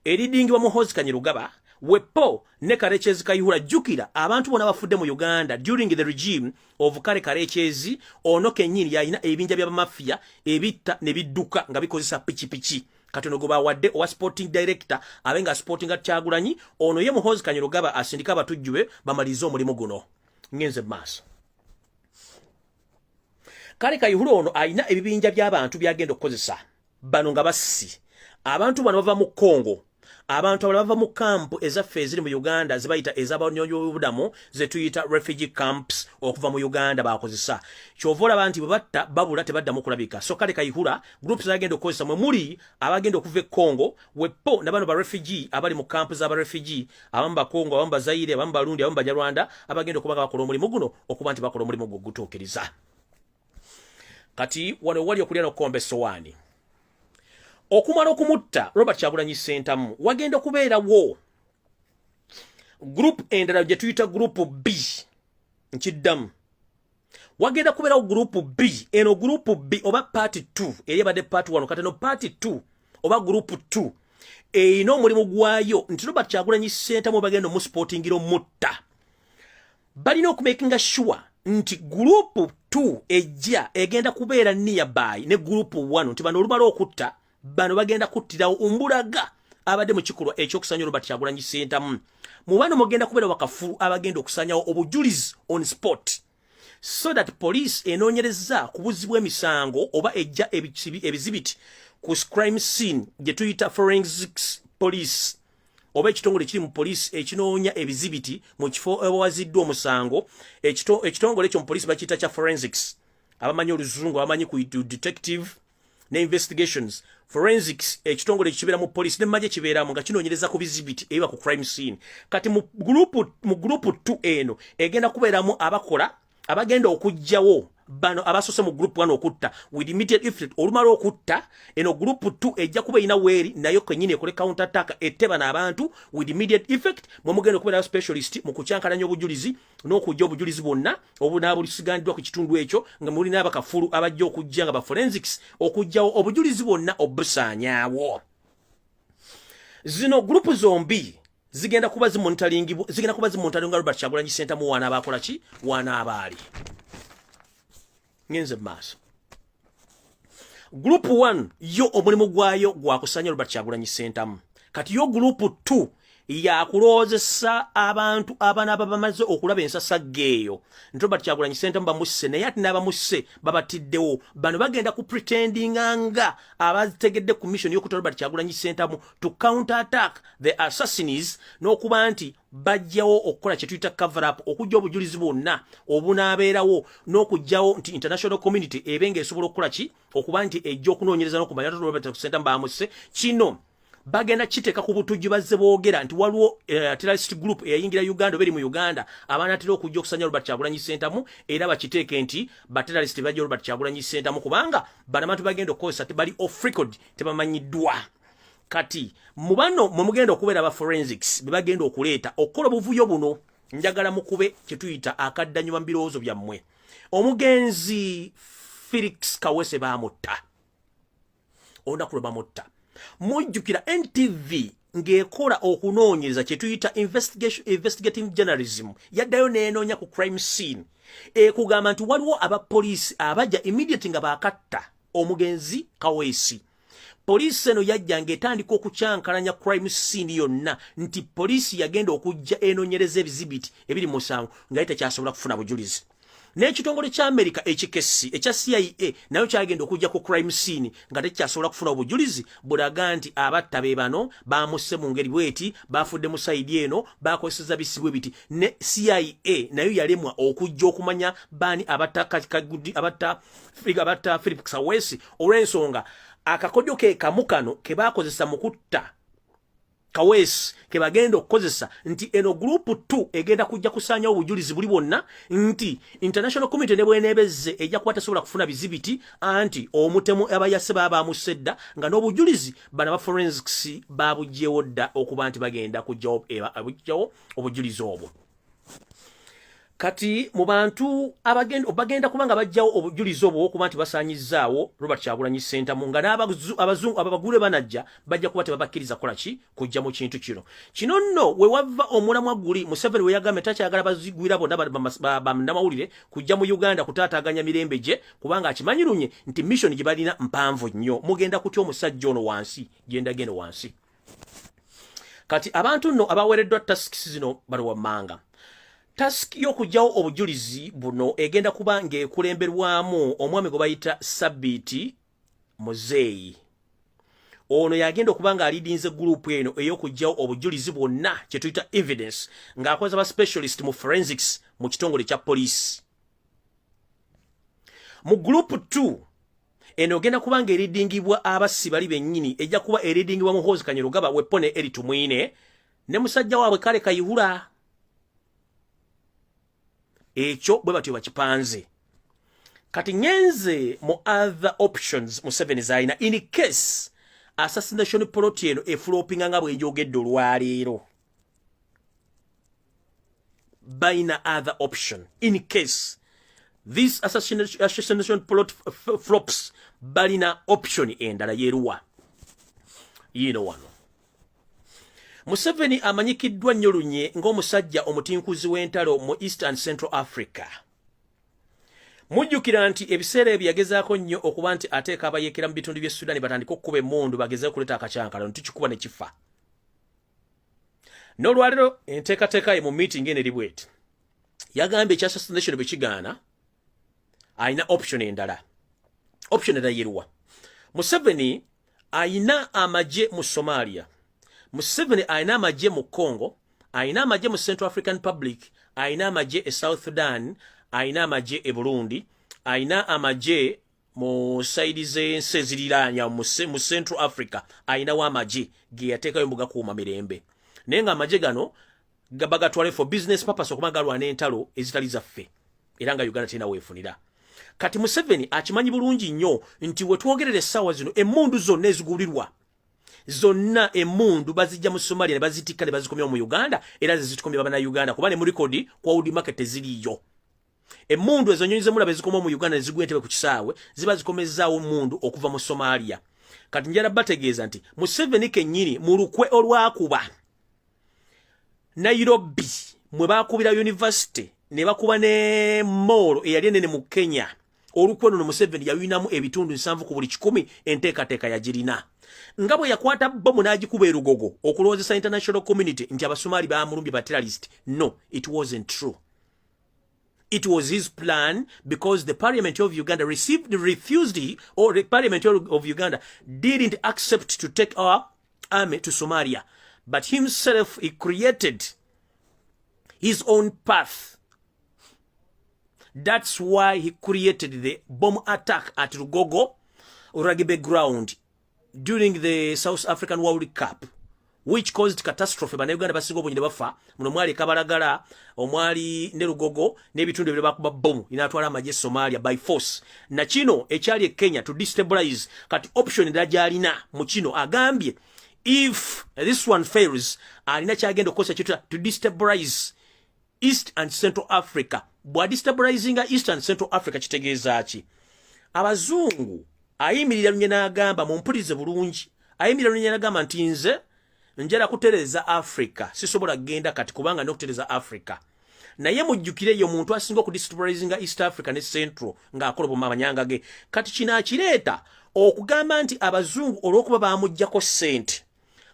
eridingibwa Muhoozi Kainerugaba, wepo ne Karekyezi Kayihura. Jjukira abantu bonna bafudde mu Uganda during the regime of Kale Karekyezi. Ono kennyini yalina ebibinja by'abamafiya ebitta ne bidduka nga bikozesa pikipiki. Katono gwe bawadde owa sporting director abe nga sportinga Kyagulanyi, ono ye Muhoozi Kainerugaba asindika abatujju be bamalirize omulimu guno. Ngenze maaso. Kale Kayihura ono alina ebibinja by'abantu byagenda okukozesa. Bano nga bassi abantu bano bava mu Congo, abantu abalala bava mu kampu ezaffe eziri mu Uganda zebayita ez'abanoonyi ze tuyita refugee camps okuva mu Uganda bakozesa. Kyova olaba nti bwe batta babula, tebaddamu kulabika. So kale Kayihura groups zagenda okukozesa mwe muli abagenda okuva e Congo, wepo na bano ba refugee abali mu kampu z'abarefugee, abamu Bakongo, abamu Bazaire, abamu Barundi, abamu Banyarwanda, abagenda okuba nga bakola omulimu guno, okuba nti bakola omulimu gwo gutuukiriza. Kati wano wali okulya n'okukomba essowaani. Okumala okumutta Robert Kyagulanyi Ssentamu, wagenda okubeerawo group endala gye tuyita group B. Nkiddamu, wagenda kubeerawo group B. Eno group B oba part 2, eri ebadde part 1, kati eno part 2 oba group 2 erina omulimu gwayo nti Robert Kyagulanyi Ssentamu bagenda omusupportingira omutta, balina okumakinga sure nti group 2 ejja egenda kubeera nearby ne group 1, nti bano olumala okutta Bano bagenda kuttirawo mbulaga abadde mu kikolwa ekyokusanya Robert Kyagulanyi Ssentamu. Mu bano mugenda kubeera bakafulu abagenda okusanyawo obujulizi on spot, so that police enoonyereza ku buzzi bw'emisango oba ejja ebizibiti ku crime scene, gye tuyita forensics police, oba ekitongole kiri mu poliisi ekinoonya ebizibiti mu kifo ewaziddwa omusango. Ekitongole ekyo mu poliisi bakiyita kya forensics. Abamanyi Oluzungu, abamanyi ku detective ne investigations, forensics, ekitongole kibeera mu poliisi ne majje, kibeeramu nga kinoonyereza ku bizibiti ebiba ku crime scene. Kati mu group 2 eno egenda kubeeramu abakola abagenda okuggyawo bano abasoose mu group 1 okutta with immediate effect. Olumala okutta, eno group 2 ejja kuba erina weeri nayo kenyini ekole counter attack, ette bano abantu with immediate effect. Mwe mugenda okubeera specialist mu kukyankalanya obujulizi n'okujja obujulizi bwonna obunaabusigandiddwa ku kitundu ekyo, nga mulina abakafulu abajja okujja nga ba forensics okuggyawo obujulizi bwonna obusaanyaawo. Zino group zombi zigenda kuba zimonitoringa Robert Kyagulanyi Ssentamu wana abakola ki, wana abaali. Ngenze maaso. Group 1 yo omulimu gwayo gwakusanya Robert Kyagulanyi Ssentamu. Kati yo group 2 yakulowoozesa abantu abanaaba bamaze okulaba ensasagge eyo nti Robert Kyagulanyi Ssentamu bamusse, naye ate n'abamusse babatiddewo. Bano bagenda ku pretendinga nga abategedde ku mission y'okutta Robert Kyagulanyi Ssentamu to counter attack the assassins, n'okuba nti bajjawo okukola kye tuyita cover up, okujja obujulizi bwonna obunaabeerawo n'okugjawo nti international community ebe ng'esobola okukola ki, okuba nti ejja okunoonyereza n'okumanya Robert Ssentamu bamusse. Kino bagenda kiteeka ku butujju bazze boogera nti waliwo terrorist group eyayingira Uganda oba eri mu Uganda abanaatera okujja okusanya Robert Kyagulanyi Ssentamu, era bakiteeke nti baterrorist bajja Robert Kyagulanyi Ssentamu, kubanga bano abantu bagenda okukozesa tebali off record, tebamanyiddwa. Kati mu bano mwe mugenda okubeera aba forensics be bagenda okuleeta okukola obuvuyo buno. Njagala mukube kye tuyita akaddanyuma mu birowoozo byammwe. Omugenzi Felix Kawese baamutta olunaku lwe bamutta. Mujjukira NTV ng'ekola okunoonyereza kye tuyita investigative journalism, yaddayo n'enoonya ku crime scene, ekugamba nti waliwo abapoliisi abajja immediate nga baakatta omugenzi Kaweesi. Poliisi eno yajja ng'etandika okukyankalanya crime scene yonna, nti poliisi yagenda okujja enoonyereza ebizibiti ebiri musango nga ye tekyasobola kufuna bujulizi. N'ekitongole kya America ekikessi ekya CIA nayo kyagenda okujja ku crime scene nga tekyasobola kufuna obujulizi bulaga nti abatta be bano, bamusse mu ngeri bweti, bafudde mu side eno, bakozeseza bisibwe biti. Ne CIA nayo yalemwa okujja okumanya baani abatta abatta abatta Philip Kaweesi, olw'ensonga akakodyo ke kamu kano ke bakozesa mu kutta Kaweesi ke bagenda okukozesa, nti eno group 2 egenda kujja kusaanyawo obujulizi buli bwonna, nti international community ne bweneebezze ejja kuba tesobola kufuna bizibiti, anti omutemu abayase baba bamusse dda, nga n'obujulizi bano aba forensics babuggyewo dda okuba nti bagenda kujjawo obujulizi obwo. Kati mu bantu abagenda bagenda kuba nga bajjawo obujulizi obwo okuba nti basaanyizaawo Robert Kyagulanyi Ssentamu, nga n'abazungu ababagule banajja bajja kuba tebabakkiriza kukola ki, kujja mu kintu kino. Kino nno we wava omulamwa guli Museveni we yagambye takyagala bazigwira bonna bannamawulire kujja mu Uganda kutaataaganya mirembe gye, kubanga akimanyi lunye nti mission gye balina mpanvu nnyo. Mugenda kutya omusajja ono wansi gyendagendo wansi. Kati abantu nno abaweereddwa tasks zino bali wammanga. Task y'okugyawo obujulizi buno egenda kuba ng'ekulemberwamu omwami gwe bayita Sabiti Muzeeyi. Ono yagenda okuba ng'aleadinze group eno ey'okugyawo obujulizi bwonna, kye tuyita evidence, ng'akozesa ba specialist mu forensics mu kitongole kya poliisi. Mu group 2 eno ogenda kuba ng'ereadingibwa abassi bali bennyini, ejja kuba ereadingibwa Muhoozi Kainerugaba, Wepone Eri Tumwine ne musajja waabwe Kale Kayihura. Ekyo bwe batyo bakipanze. Kati ngenze mu other options Museveni zalina in case assassination plot eno eflopinga nga bwenjogedde olwaleero. Balina other option in case this assassination plot flops. Balina option endala yeruwa? Yiino wano. Museveni amanyikiddwa nnyo lunye ng'omusajja omutinkuzi w'entalo mu East and Central Africa. Mujjukira nti ebiseera ebyo yagezaako nnyo okuba nti ateeka abayeekera mu bitundu by'e Sudan batandike okukuba emmundu, bagezeeko okuleeta akakyankalano, tukikuba ne kifa. N'olwaleero enteekateeka ye mu meeting eno eri bweti: yagambye ekya assassination bwe kigaana, alina option endala. Option endala yeruwa? Museveni ayina amagye mu Somalia, Museveni ayina amagye mu Congo, ayina amagye mu Central African Republic, ayina amagye e South Sudan, ayina amagye e Burundi, ayina amagye mu side z'ensi eziriraanya mu Central Africa. Ayinawo amagye ge yateekayo mbu gakuuma mirembe, naye ng'amagye gano bagatwale for business purpose, okuba galwana entalo ezitali zaffe, era nga Uganda terina weefunira. Kati Museveni akimanyi bulungi nnyo nti wetwogerera essaawa zino, emmundu zonna ezigulirwa, zonna emmundu bazijja mu Somalia ne bazitikka ne bazikomya mu Uganda, era zezitukomya bannayuganda, kuba ne mu record ku world market teziriiyo emmundu ezo. Nyonyi zemulaba ezikoma mu Uganda nezigwa entebe ku kisaawe ziba zikomezaawo mundu okuva mu Somalia. Kati njala bategeeza nti Museveni kennyini mu lukwe olwakuba Nairobi, mwe bakubira university ne bakuba ne mall eyali enene mu Kenya, olukwe luno Museveni yalinamu ebitundu 70%. Enteekateeka yagirina nga bwe yakwata bomu n'agikuba erugogo okulowoozesa international community nti Abasomali bamulumbye, ba terrorist. No, it wasn't true. It was his plan, because the Parliament of Uganda received refused, or the Parliament of Uganda didn't accept to take our army to Somalia, but himself, he created his own path. That's why he created the bomb attack at Lugogo rugby ground during the South African World Cup, which caused catastrophe. Bannayuganda basinga obungi ne bafa. Muno mwali Kabalagala, omwali ne Lugogo n'ebitundu ebyo bakuba bomu, inatwala amagye Somalia by force. Na kino ekyali e Kenya to destabilize. Kati option endala gy'alina mu kino, agambye if this one fails, alina kyagenda okukozesa kituta to destabilize East and Central Africa. Bwa destabilizinga East and Central Africa, kitegeeza ki? Abazungu ayimirira lunye n'agamba, mumpulize bulungi, ayimirira lunye n'agamba nti nze njala kutereza Africa, sisobola kugenda kati kubanga n'okutereza Africa. Naye mujjukire eyo omuntu asinga okudestabilizinga East Africa ne Central ng'akola bumamanyanga ge. Kati kino akireeta okugamba nti abazungu olw'okuba bamuggyako ssente,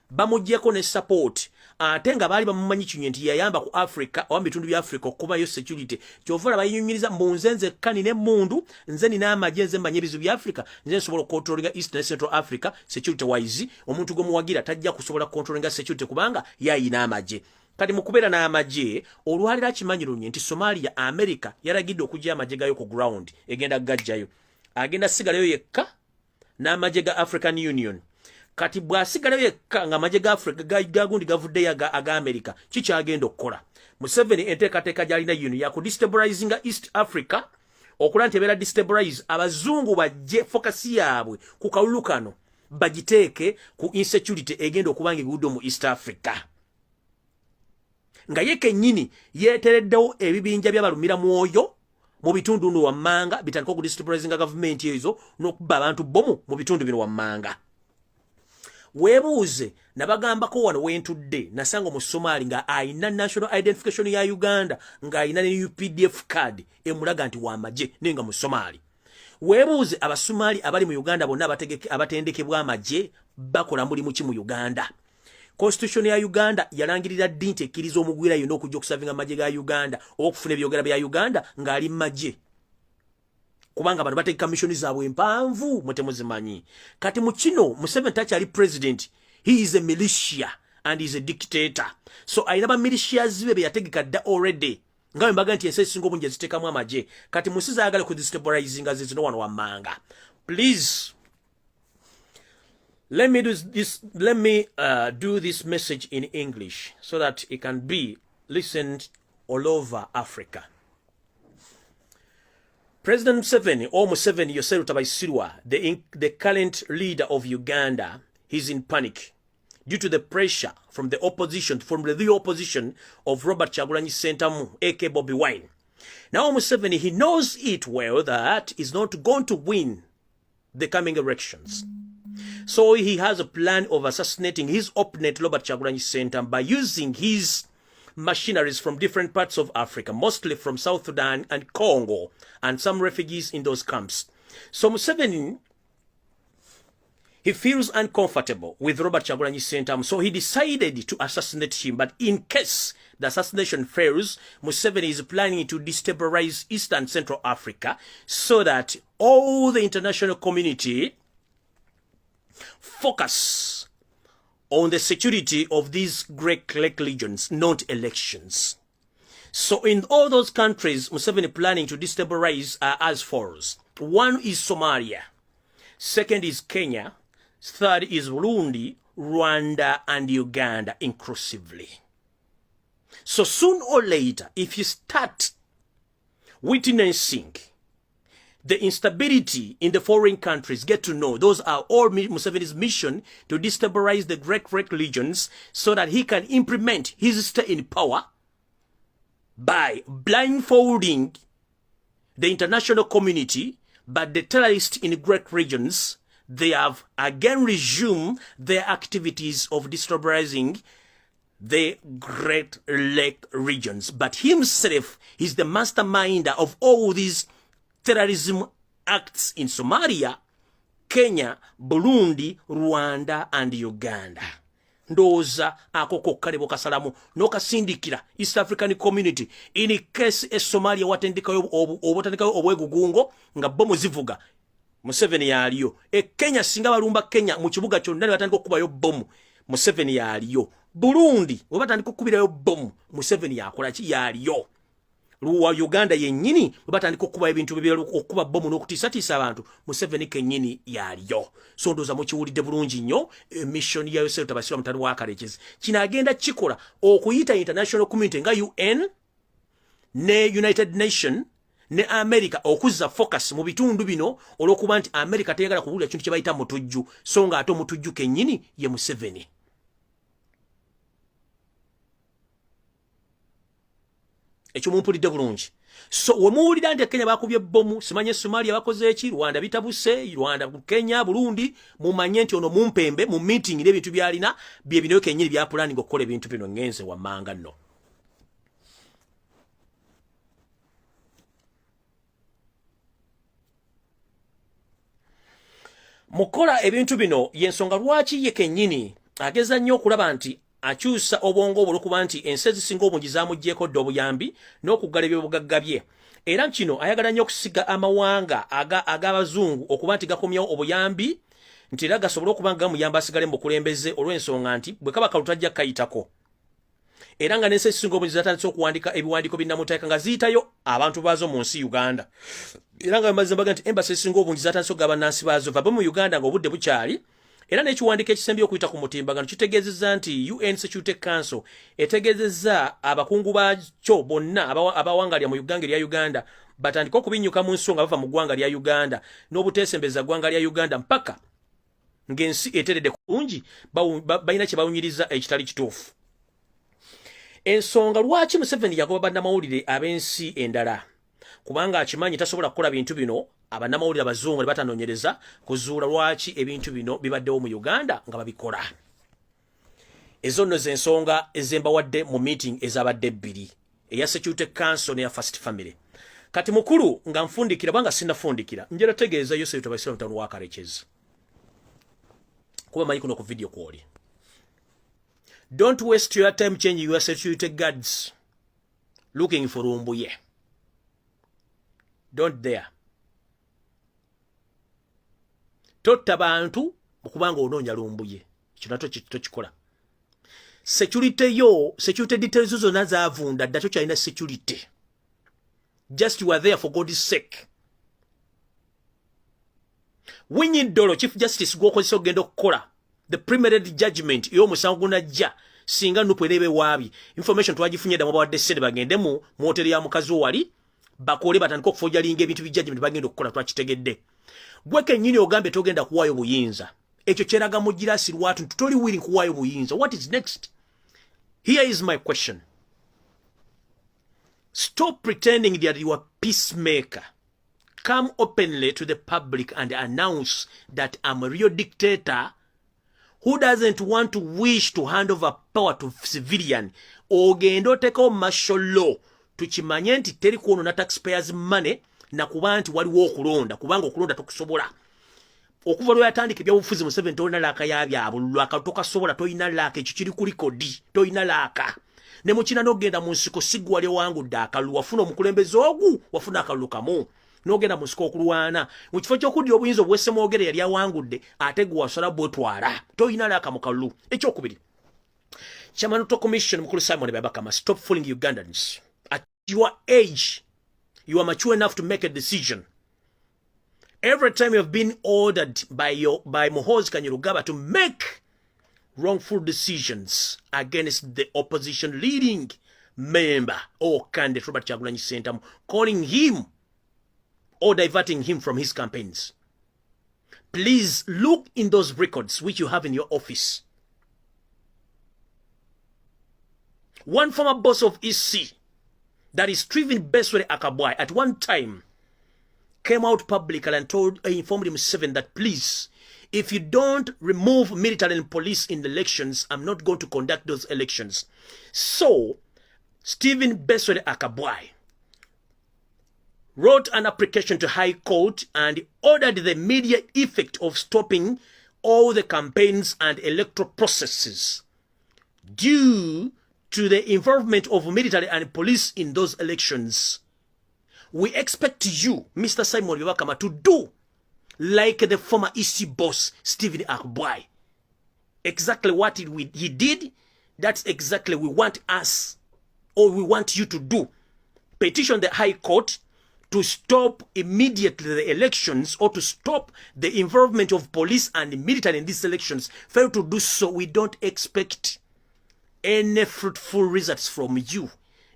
bamuggyako ne support, ate nga baali bamumanyi kinye nti yayamba ku Africa oba mu bitundu bya Africa okubayo security, kyova olaba yinyumiriza mbu nze nzekka nina emmundu, nze nina amagye, nze mmanyi ebizibu bya Africa, nze nsobola okucontrolinga East ne Central Africa security wise. Omuntu gwe muwagira tajja kusobola kucontrolinga security kubanga yayina amagye. Kati mu kubeera n'amagye, olwaliro akimanyi lunye nti Somalia, America yalagidde okujja amagye gayo ku ground, egenda gajjayo, agenda sigalayo yekka n'amagye ga African Union. Kati bw'asigalayo yekka ng'amagye ga Africa gagundi gavuddeyo aga America, kikyagenda okukola Museveni, enteekateeka gy'alina yino yakudestabilizinga East Africa, okula nti ebeera destabilize, abazungu bajje focus yaabwe ku kalulu kano bagiteeke ku insecurity egenda okuba nga egudde mu East Africa, nga ye kennyini yeetereddewo ebibinja by'abalumira mwoyo mu bitundu bino wammanga, bitandika okudestabilizinga gavumenti ezo n'okubba abantu bomu mu bitundu bino wammanga. Weebuuze, nabagambako wano wentudde, nasanga omusomaali nga ayina national identification ya Uganda, ng'ayina ne UPDF card emulaga nti wamagye, naye nga musomaali. Weebuuze, Abasumaali abali mu Uganda bonna abatendekebwa amagye bakola mulimu ki mu Uganda? Constitution ya Uganda yalangirira ddi nti ekkiriza omugwira yonna okujja okuservinga amagye ga Uganda oba okufuna ebyogera bya Uganda ng'ali mu magye? Kubanga bano bategeka mission zaabwe empanvu, mwe temuzimanyi. Kati mu kino, Museveni takyali president, he is a militia and is a dictator. So alina ba militias be beyategeka dda already, nga bwe mbaga nti ensi ezisinga obungi eziteekamu amagye. Kati mu nsi zaayagala kudestabilizinga zizino wano wammanga. Please let me do this, let me do this message in English so that it can be listened all over Africa. President Museveni, or Museveni Yoweri Tabaisirwa, the current leader of Uganda, he's in panic due to the pressure from the opposition, from the opposition of Robert Kyagulanyi Ssentamu, aka Bobi Wine. Now Museveni, he knows it well that he's not going to win the coming elections. So he has a plan of assassinating his opponent, Robert Kyagulanyi Ssentamu, by using his machineries from different parts of Africa, mostly from South Sudan and Congo, and some refugees in those camps. So Museveni, he feels uncomfortable with Robert Kyagulanyi Ssentamu, so he decided to assassinate him. But in case the assassination fails, Museveni is planning to destabilize East and Central Africa so that all the international community focus on the security of these Great Lake regions, not elections. So in all those countries, Museveni planning to destabilize are as follows. One is Somalia. Second is Kenya. Third is Burundi, Rwanda, and Uganda inclusively. So soon or later, if you start witnessing the instability in the foreign countries, get to know those are all Museveni's mission to destabilize the Great Lake regions so that he can implement his stay in power by blindfolding the international community, but the terrorists in Great regions, they have again resumed their activities of destabilizing the Great Lake regions. But himself is the mastermind of all these terrorism acts in Somalia, Kenya, Burundi, Rwanda, and Uganda. Ndowooza ako kokka ne bwokasalamu n'okasindikira East African Community in case e Somalia watendekayo obutandikayo obwegugungo nga bomu zivuga, Museveni yaliyo. E Kenya singa balumba Kenya mu kibuga kyonna ne batandika okukubayo bomu, Museveni yaliyo. Burundi we batandika okukubirayo bomu, Museveni yakola ki? Yaliyo. Luwa Uganda yennyini bwe batandika okukuba ebintu bibira, okukuba bomu n'okutiisatiisa abantu, Museveni kennyini yaliyo. So ndowooza mukiwulidde bulungi nnyo mission ya Yoseri Tabasirwa mutabani wa Karekezi. Kino agenda kikola okuyita international community nga UN ne United Nation ne America okuzza focus mu bitundu bino, olw'okuba nti America teyagala kuwulira kintu kye bayita mutujju, so nga ate omutujju kennyini ye Museveni. Ekyo mumpulidde bulungi. So wemuwulira nti Kenya bakubye bomu, simanye Somalia bakoze eki, Rwanda bitabuse, Rwanda, Kenya, Burundi, mumanye nti ono mumpembe mu meeting n'ebintu byalina bye bino kennyini bya planning okukola ebintu bino. Ngenze wammanga nno. Mukola ebintu bino yensonga lwaki ye kennyini ageza nnyo okulaba nti akyusa obwongo obwo, olwokuba nti ensi ezisinga obungi zamuggyeko dda obuyambi n'okuggala ebyobugagga bye. Era kino ayagala nnyo okusiga amawanga ag'abazungu okuba nti gakomyawo obuyambi, nti era gasobole okuba nga gamuyamba asigale mu bukulembeze, olw'ensonga nti bwe kaba kalu tajja kayitako. Era nga n'ensi ezisinga obungi zatandise okuwandika ebiwandiiko binnamuteeka nga ziyitayo abantu baazo mu nsi Uganda. Era nga bamaze baga nti embassy ezisinga obungi zatandise okugaba bannansi baazo vave mu Uganda nga obudde bukyali. Era n'ekiwandiiko ekisembye okuyita ku mutimbagano kitegeezezza nti UN Security Council etegeezezza abakungu baakyo bonna abawangalya mu ggwanga erya Uganda batandike okubinyuka mu nsonga bava mu ggwanga lya Uganda n'obuteesembeza ggwanga lya Uganda mpaka ng'ensi eteredde kungi balina kye bawunyiriza ekitali kituufu. Ensonga lwaki Museveni yagoba bannamawulire ab'ensi endala, kubanga akimanyi tasobola kukola bintu bino abannamawulire abazungu ne batanoonyereza kuzuula lwaki ebintu bino bibaddewo mu Uganda nga babikola. Ezo nno z'ensonga ezembawadde mu meeting ezabadde ebbiri, eya Security Council neya First Family. Kati mukulu nga nfundikira, banga sinnafundikira, njera tegeeza Yosef Tabasira mutano wa Karekezi, kuba manyi kuno ku video kwoli. Don't waste your time changing your security guards looking for Lumbuye. Don't dare. Totta bantu okubanga onoonya Lumbuye, ekyo nakyo tokikola. Security yo, security details zonna zavunda dda, tokyalina security. Just you are there for God's sake. Winyi Ddolo, Chief Justice gwokozesa okugenda okukola the preliminary judgment ey'omusango gunajja singa NUP eneeba ewaabye, information twagifunye dda. Mwabawadde ssente bagende mu hoteri ya mukazi wo wali bakole, batandike okufojalinga ebintu bi judgment bagenda okukola. Twakitegedde. Gwe kennyini ogambye togenda kuwaayo buyinza. Ekyo kyeraga mu girasi lwatu nti toli willing kuwaayo buyinza. What is next? Here is my question. Stop pretending that you are peacemaker. Come openly to the public and announce that I'm a real dictator. who doesn't want to wish to hand over power to civilian, ogende oteekawo martial law, tukimanye nti teri kwonona taxpayers' money nakuba nti waliwo okulonda, kubanga okulonda tokusobola. Okuva lwe yatandika ebyobufuzi Museveni, tolina luck yabyabululu tokasobola, tolina luck. Ekyo kiri ku record, tolina luck. Ne mukina n'ogenda mu nsiko, sigwe wali owangudde akalulu. Wafuna omukulembeze ogu, wafuna akalulu kamu, n'ogenda mu nsiko okulwana mu kifo ky'okuddira obuyinza obwesemwogere yali awangudde, ate gwe wasola bwetwala. Tolina luck mu kalulu. Ekyokubiri, Chairman Commission mukulu Simon Byabakama, stop fooling Ugandans. At your age, you are mature enough to make a decision. Every time you have been ordered by Muhoozi Kainerugaba to make wrongful decisions against the opposition leading member or candidate Robert Kyagulanyi Ssentamu, calling him or diverting him from his campaigns. Please look in those records which you have in your office. One former boss of EC, that is Stephen Besweri Akabwai, at one time came out publicly and informed him that, "Please, if you don't remove military and police in the elections, I'm not going to conduct those elections." So, Stephen Besweri Akabwai wrote an application to High Court and ordered the immediate effect of stopping all the campaigns and electoral processes due to the involvement of military and police in those elections. We expect you, Mr. Simon Byabakama, to do like the former EC boss, Stephen Akbwai. Exactly what he did, that's exactly we want us, or we want you to do. Petition the High Court to stop immediately the elections or to stop the involvement of police and military in these elections. Fail to do so, we don't expect any fruitful results from you,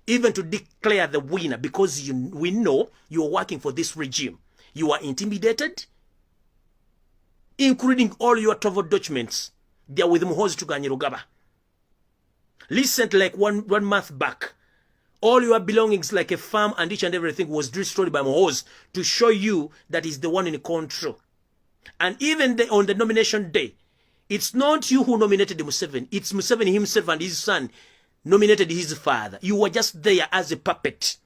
even to declare the winner, because we know you are working for this regime. You are intimidated, including all your travel documents. They are with Muhoozi Kainerugaba. Recently, like one month back, all your belongings, like a farm and each and everything, was destroyed by Muhoozi to show you that he's the one in control. And even on the nomination day, it's not you who nominated Museveni. It's Museveni himself and his son nominated his father. You were just there as a puppet.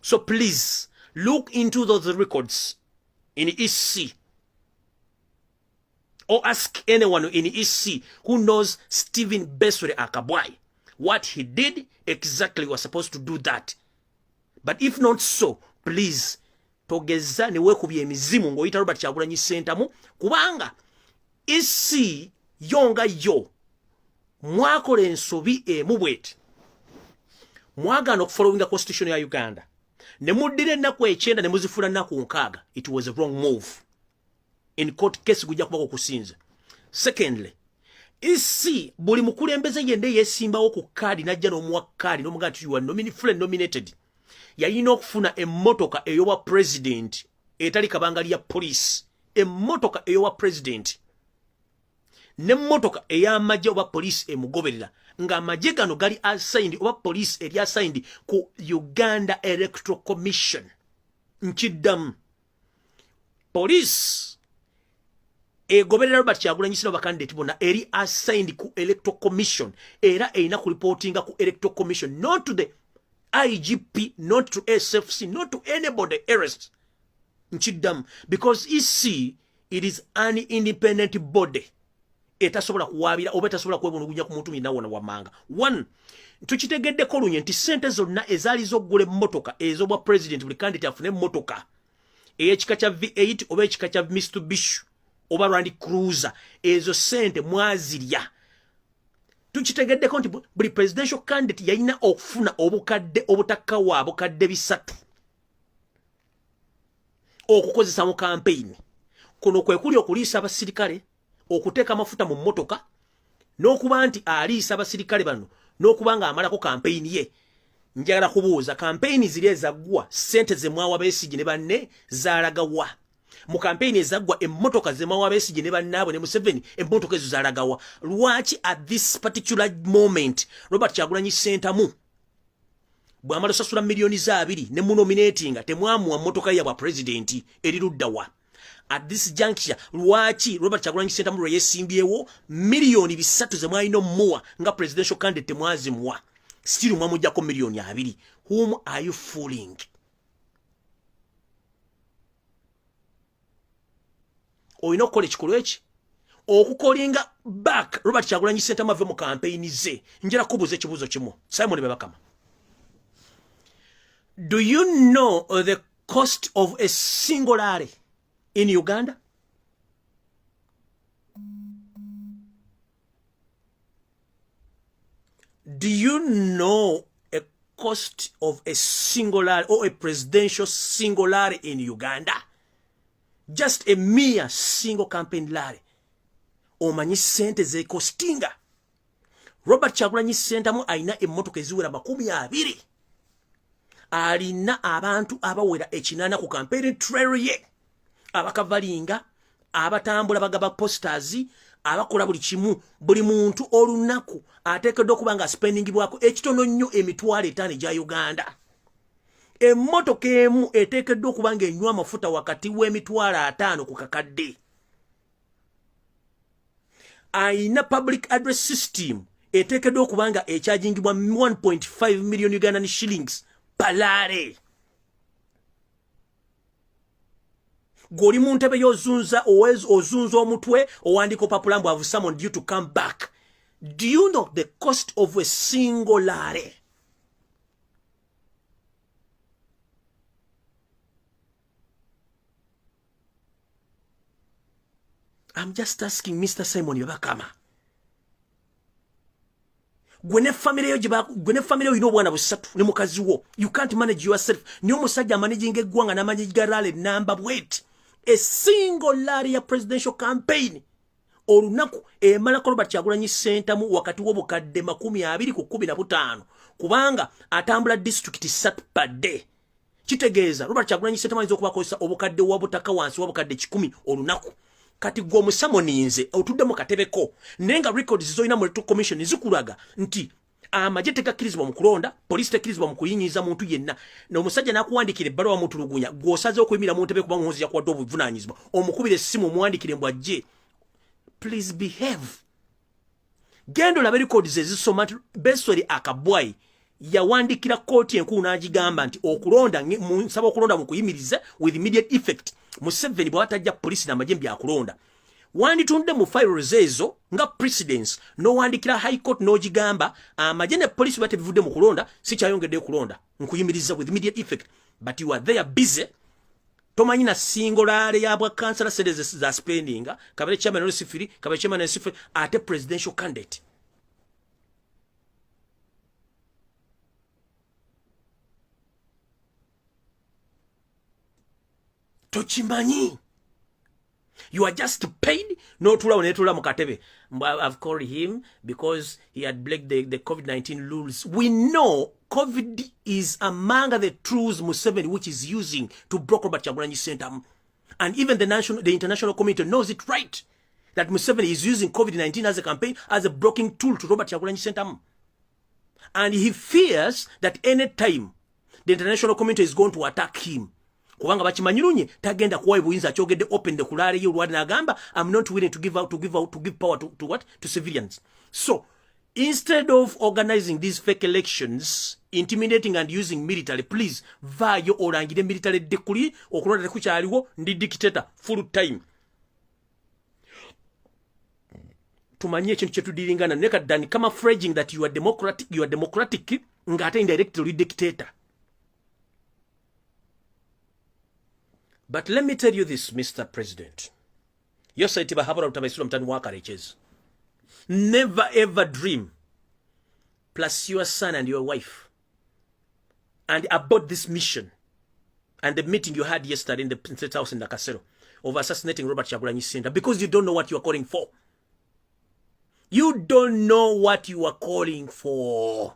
So please, look into those records in EC. Or ask anyone in EC who knows Stephen Besweri Akabwai. What he did, exactly was supposed to do that. But if not so, please, togeza ne weekubya emizimu ng'oyita Robert Kyagulanyi Ssentamu, kubanga EC yo nga yo mwakola ensobi emu bweti: mwagaana okufollowinga constitution ya Uganda ne muddira ennaku 90 ne muzifuula nnaku 60. It was a wrong move. In court case gujja kubako okusinza. Secondly, EC, buli mukulembeze yenna yeesimbawo ku kaadi najja n'omuwa kaadi n'omugaa nti "You are fully nominated," yalina okufuna emmotoka ey'obwa president etali kabangali ya police, emmotoka ey'obwa president n'emmotoka ey'amagye oba poliisi emugoberera, ng'amagye gano gali assigned oba poliisi eri assigned ku Uganda Electoral Commission. Nkiddamu, poliisi egoberera Robert Kyagulanyi Ssentamu, bakandidate bonna, eri assigned ku Electoral Commission era erina kureportinga ku Electoral Commission, not to the IGP, not to SFC, not to anybody else. Nkiddamu, because EC, it is an independent body etasobola kuwaabira oba etasobola kwebulugunya ku muntu yenna wona wammanga. One, tukitegeddeko lunye nti sente zonna ezaali z'oggula emmotoka ez'obwa president, buli candidate afune emmotoka ey'ekika kya V8 oba ekika kya Mitsubishi oba Land Cruiser, ezo sente mwazirya. Tukitegeddeko nti buli presidential candidate yalina okufuna obukadde obutakka wa 300,000 okukozesa mu kampeyini. Kuno kwe kuli okuliisa abasirikale, okuteeka amafuta mu mmotoka, n'okuba nti aliisa abasirikale bano, n'okuba nga amalako kampeyini ye. Njagala kubuuza, kampeyini ziri ezaggwa, ssente zemwawa Besigye ne banne zaalagawa? Mu kampeyini ezaggwa, emmotoka zemwawa Besigye ne bannaabwe ne Museveni, emmotoka ezo zaalagawa? Lwaki at this particular moment Robert Kyagulanyi Ssentamu bw'amala osasula miliyoni za 2 ne munominatinga, temwamuwa mmotoka ya bwa pulezidenti? Eri luddawa? At this juncture, lwaki Robert Kyagulanyi Ssentamu lwe yeesimbyewo, 3 million ze mwalina omuwa nga presidential candidate temwazimuwa? Still mwamuggyako 20 million. Whom are you fooling? Olina okukola ekikolwa eki okucallinga back Robert Kyagulanyi Ssentamu ave mu kampeyini ze. Njagala kubuuza ekibuuzo kimu, Simon Bebakama. Do you know the cost of a single rally in Uganda? Do you know a cost of a single rally or a presidential single rally in Uganda? Just a mere single campaign rally, omanyi sente zecostinga? Robert Kyagulanyi Ssentamu alina emmotoka eziwera 20, alina abantu abawera 8 ku campaign trail ye, abakavalinga, abatambula bagaba posters, abakola buli kimu. Buli muntu olunaku ateekeddwa okuba nga spendingibwako ekitono nnyo 50,000 egya Uganda. Emmotoka emu eteekeddwa okuba nga enywa amafuta wakati w'50,000 ku kakadde. Ayina public address system eteekeddwa okuba nga ekyagingibwa 1.5 million Ugandan shillings per rally. Gw'oli mu ntebe y'ozunza, ozunza omutwe, owandiika opapula mbu have summoned you to come back. Do you know the cost of a single rally? I'm just asking Mr. Simon Yabakama. Gwe ne family yo, gwe ne family yo, olina obwana busatu ne mukazi wo. You can't manage yourself. Niyo omusajja amanaginga eggwanga n'amanaginga rally namba bweti. A single rally ya presidential campaign olunaku emalako Robert Kyagulanyi Ssentamu wakati w'obukadde 20 ku 15, kubanga atambula district 3 per day. Kitegeeza Robert Kyagulanyi Ssentamu ayinza okubakozesa obukadde wa butaka wansi w'obukadde 100 olunaku. Kati gwe omusamoninze otudde mu katebeko, naye nga records zolina mu Electoral Commission zikulaga nti amagye tegakkirizibwa mu kulonda, poliisi tekkirizibwa mu kuyinyiza muntu yenna, n'omusajja n'akuwandikira ebbaluwa mutulugunya, gw'osaze okuyimira mu ntebe kuba Muhoozi yakuwadde obuvunaanyizibwa, omukubira essimu omuwandikire mbw ajje. Please behave. Genda olabe records ezisoma nti Besweri Akabwai yawandikira kooti enkulu n'agigamba nti okulonda, nsaba okulonda mu kuyimiriza with immediate effect, Museveni bw'aba tajja poliisi n'amagye byakulonda. Wanditundde mu files ezo nga precedence, n'owandikira High Court n'ogigamba amagye ne poliisi biba tebivudde mu kulonda, si kyayongeddeyo kulonda, nkuyimiriza with immediate effect. But you are there busy, tomanyi na single rally ya bwa kansala sente za spendinga, kabere chairman olesifiri, kabere chairman olesifiri, ate presidential candidate. Tokimanyi. You are just paid n'otuulawo netula mu katebe. I've called him because he had break the COVID-19 rules. We know COVID is among the tools Museveni which is using to block Robert Kyagulanyi Ssentamu, and even the international community knows it, right, that Museveni is using COVID-19 as a campaign, as a blocking tool to Robert Kyagulanyi Ssentamu, and he fears that any time the international community is going to attack him, kubanga bakimanyi lunye tagenda kuwa buyinza. Akyogedde open the ku rally ye olwali n'agamba, "I'm not willing to give power to what, to civilians." So instead of organizing these fake elections, intimidating and using military, please vaayo olangire military decree, okulonda tekukyaliwo, ndi dictator full time. Tumanye ekintu kyetudiringana naye than camouflaging that you are democratic. You are democratic ng'ate indirectly oli dictator. But let me tell you this, Mr. President. Yosaiti Bahabura Rutabaisula mtani wa Karekezi. Never ever dream, plus your son and your wife, and about this mission and the meeting you had yesterday in the State House in Nakasero of assassinating Robert Kyagulanyi Ssentamu, because you don't know what you are calling for. You don't know what you are calling for.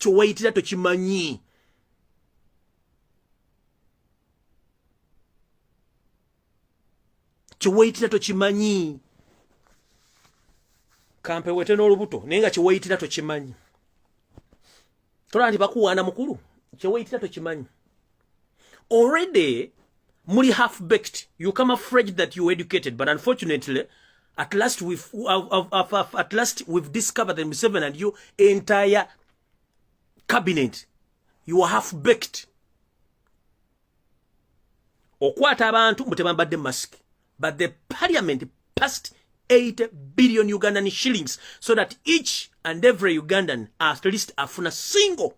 Kyowayitira tokimanyi. Kyewayitira tokimanyi. Kampewete n'olubuto, naye nga kyewayitira tokimanyi. Tolaba nti bakuwaana mukulu, kyeweyitira tokimanyi. Already muli half baked. You come afraid that you educated, but unfortunately at last we've discovered that Museveni and you entire cabinet, you are half baked. Okwata abantu mbu tebambadde mask, but the parliament passed 8 billion Ugandan shillings so that each and every Ugandan at least afuna single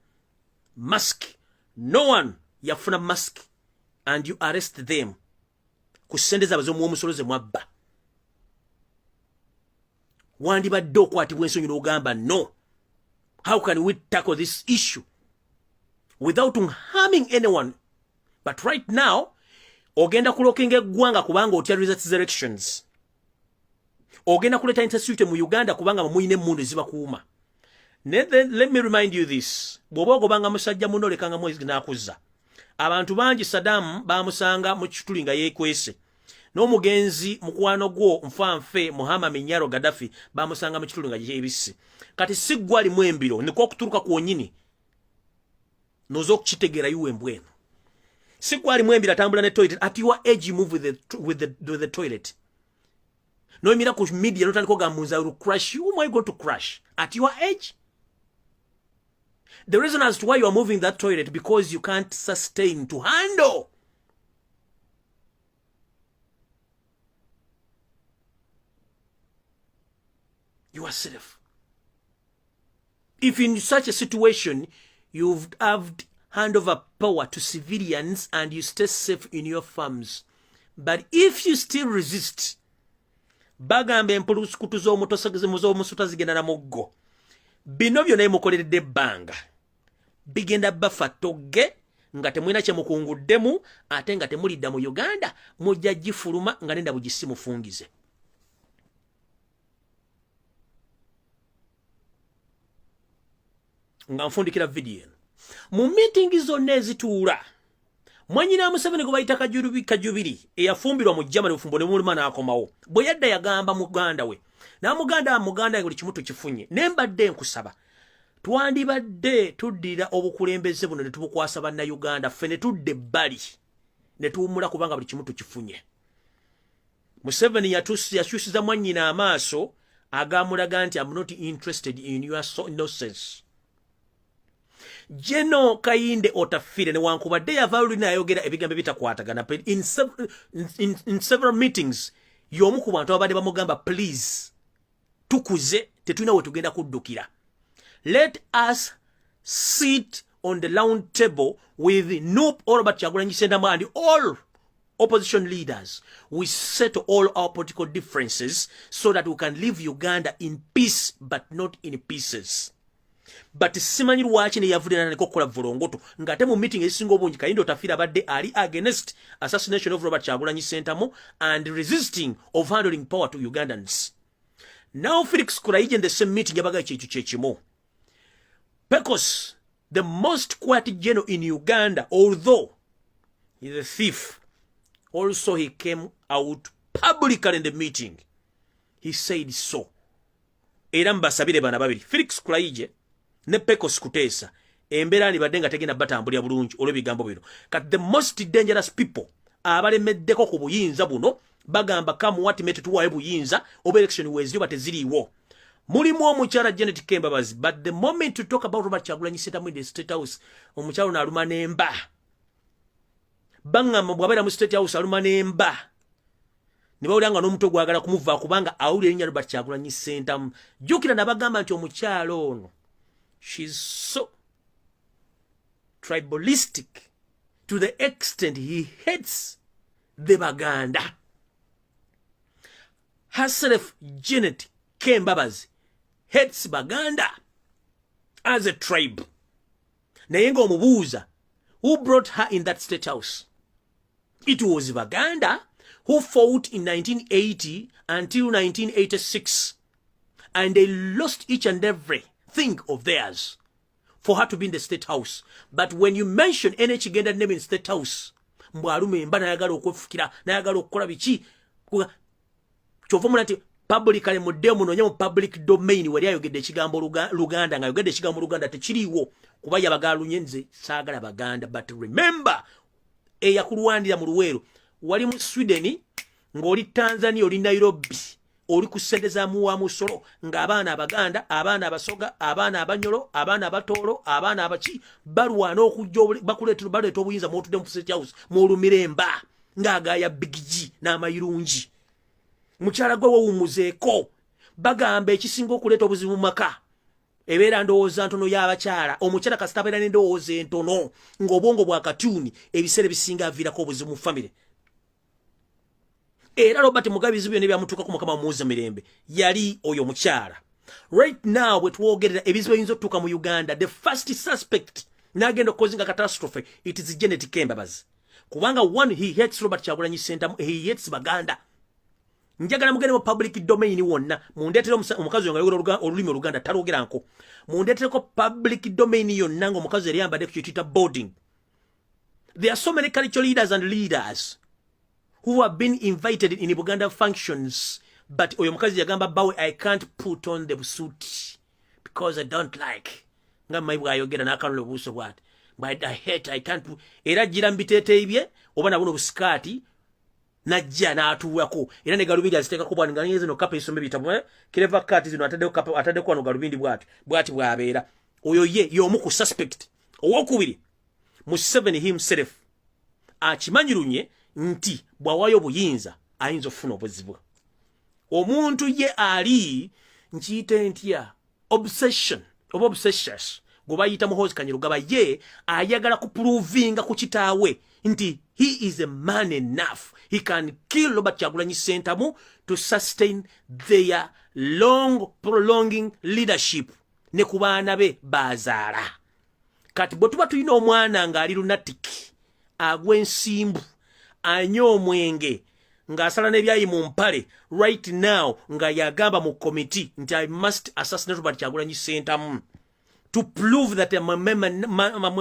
mask. No one yafuna mask, and you arrest them ku ssente zaabwe z'omuwa omusolo ze mwabba. Wandibadde okwatibwa ensonyi n'ogamba, "No, how can we tackle this issue without harming anyone?" But right now ogenda kulokinga eggwanga kubanga otya results elections. Ogenda kuleeta insecurity mu Uganda kubanga mumuyina emmundu ezibakuuma. Then let me remind you this: bw'oba ogobanga musajja muno, olekanga mwezi n'akuzza. Abantu bangi Saddam bamusanga mu kituli nga yeekwese n'omugenzi mukwano gwo nfanfe Muhammad Minyaro Gaddafi, bamusanga mu kituli nga gyebisse. Kati si ggwe alimu embiro, niko okuturuka kwonyini noza okukitegeera yuwe embwa eno. Si ggwe alimu embiro atambula ne toilet. At your age you move with the toilet, noyimira ku media notandika ogamba, "Nze will crush you." Who am I going to crush at your age? The reason as to why you are moving that toilet, because you can't sustain to handle yourself. If in such a situation you've have hand over power to civilians and you stay safe in your farms, but if you still resist, bagamba empulukutu z'omusota zigenda na muggo. Bino byonna emukoleredde ebbanga bigenda bafa togge nga temulina kyemukunguddemu, ate nga temulidda mu Uganda. Mujja gifuluma nga nenda bugisi mufungize. Nga nfundikira vidiyo eno, mu miitingi zonna ezituula, mwanyina Museveni gwe bayita Kajubiri eyafumbirwa mu Germany, bufumbo ne muluma n'akomawo, bwe yadda yagamba muganda we n'amuganda, "Muganda, buli kimu tukifunye, naye mbadde nkusaba, twandibadde tuddira obukulembeze buno ne tubukwasa Bannayuganda, ffe ne tudda ebbali ne tuwummula, kubanga buli kimu tukifunye." Museveni yakyusiza mwannyina amaaso agamulaga nti, "Am not interested in your nonsense." General Kayinde Otafire, newankubadde yava luli ayogera ebigambo ebitakwatagana in several meetings, y'omu ku bantu abadde bamugamba, "Please, tukuze, tetulina we tugenda kuddukira. Let us sit on the round table with NUP or Robert Kyagulanyi Ssentamu and all opposition leaders. We settle all our political differences so that we can leave Uganda in peace, but not in pieces." But simanyi lwaki neyavudde natandika okukola vulongoto, ng'ate mu meeting ezisinga obungi Kayinda Otafiire abadde ali against assassination of Robert Kyagulanyi Ssentamu and resisting of handling power to Ugandans. Now Felix Kulayigye in the same meeting yabaga kyekyo kyekimu. Pecos, the most quiet general in Uganda, although he's a thief, also he came out publicly in the meeting, he said so. Era mbasabire bana babiri, Felix Kulayigye ne Pecos Kuteesa, embeera ndibadde nga tegenda batambulira bulungi olw'ebigambo bino. Kati the most dangerous people abalemeddeko ku buyinza buno, bagamba kamuwatime tetuwaayo buyinza oba election weziri oba teziriiwo, mulimu omukyala Janet Kembabazi. But the moment to talk about Robert Kyagulanyi Ssentamu in the State House, omukyala ono aluma nemba. Baŋŋamba bw'abeera mu State House aluma nemba, ne bawulira nga n'omutwe gwagala kumuva kubanga awulira erinnya Robert Kyagulanyi Ssentamu. Jjukira nabagamba nti omukyala ono, she's so tribalistic to the extent he hates the Baganda. Herself, Janet Kembabazi, hates Baganda as a tribe. Naye ng'omubuuza, who brought her in that State House? It was Baganda who fought in 1980 until 1986, and they lost each and every thing of theirs for her to be in the State House. But when you mention any Kigenda name in State House, mbwalume emba nayagala okwefukira, nayagala okukola biki. Kyova omuna nti Publicly mudde munoonye mu public domain wali ayogedde ekigambo Luganda, ng'ayogedde ekigambo Luganda tekiriiwo, kuba yabagalunye nze saagala Baganda. But remember, eyakulwanira mu Luweero, wali mu Sweden, ng'oli Tanzania, oli Nairobi, oli ku ssente za muwa musolo, ng'abaana Abaganda, abaana Abasoga, abaana Abanyolo, abaana Abatoolo, abaana abaki balwana okujja bakuleeta, baleeta obuyinza mwotudde mu State House, mwolumiremba ng'agaya bigigi n'amayirungi. Mukyala gwe wewumuzeeko. Bagamba ekisinga okuleeta obuzibu mu maka ebeera ndowooza ntono y'abakyala. Omukyala kasita abeera n'endowooza entono ng'obwongo bwa katyuni, ebiseera ebisinga aviirako obuzibu mu famire. Era Robert Mugabe ebizibu byonna ebyamutuukako, Mukama muwuza mirembe, yali oyo omukyala. Right now bwe twogerera, ebizibu ebiyinza okutuuka mu Uganda, the first suspect n'agenda okucausinga catastrophe, it is Janet Kembabazi, kubanga one, he hates Robert Kyagulanyi Ssentamu, he hates Baganda. Njagala mugende mu public domain wonna mundeetere omukazi oyo nga ayogera olulimi Oluganda, talwogeranko. Mundeetereko public domain yonna ng'omukazi yali ayambadde ku kyetuyita boarding. There are so many cultural leaders and leaders who have been invited in Buganda functions, but oyo omukazi yagamba bawe, "I can't put on the suit because I don't like," nga mmayi bw'ayogera n'akanula obuuso bw'ati, "But I hate, I can't put." Era ajjira mu biteeteeyi bye oba nabuno obusikaati, najja n'atuulako, era ne galubindi aziteekako bwani nga zino kapa esoma ebitabo, kireva kaati zino ataddeko kapa, ataddeko wano galubindi bwati bwati bw'abeera. Oyo ye y'omu ku suspect. Owokubiri, Museveni himself akimanyi lunye nti bw'awaayo obuyinza ayinza okufuna obuzibu. Omuntu ye ali nkiyite ntya, obsession oba obsessious gwe bayita Muhoozi Kainerugaba, ye ayagala kuprovinga ku kitaawe nti he is a man enough, he can kill Robert Kyagulanyi Ssentamu to sustain their long prolonging leadership ne ku baana be bazaala. Kati bwe tuba tulina omwana ng'ali lunatic, agwa ensimbu, anywa omwenge, ng'asala n'ebyayi mu mpale, right now nga yagamba mu committee nti, "I must assassinate Robert Kyagulanyi Ssentamu to prove that I'm a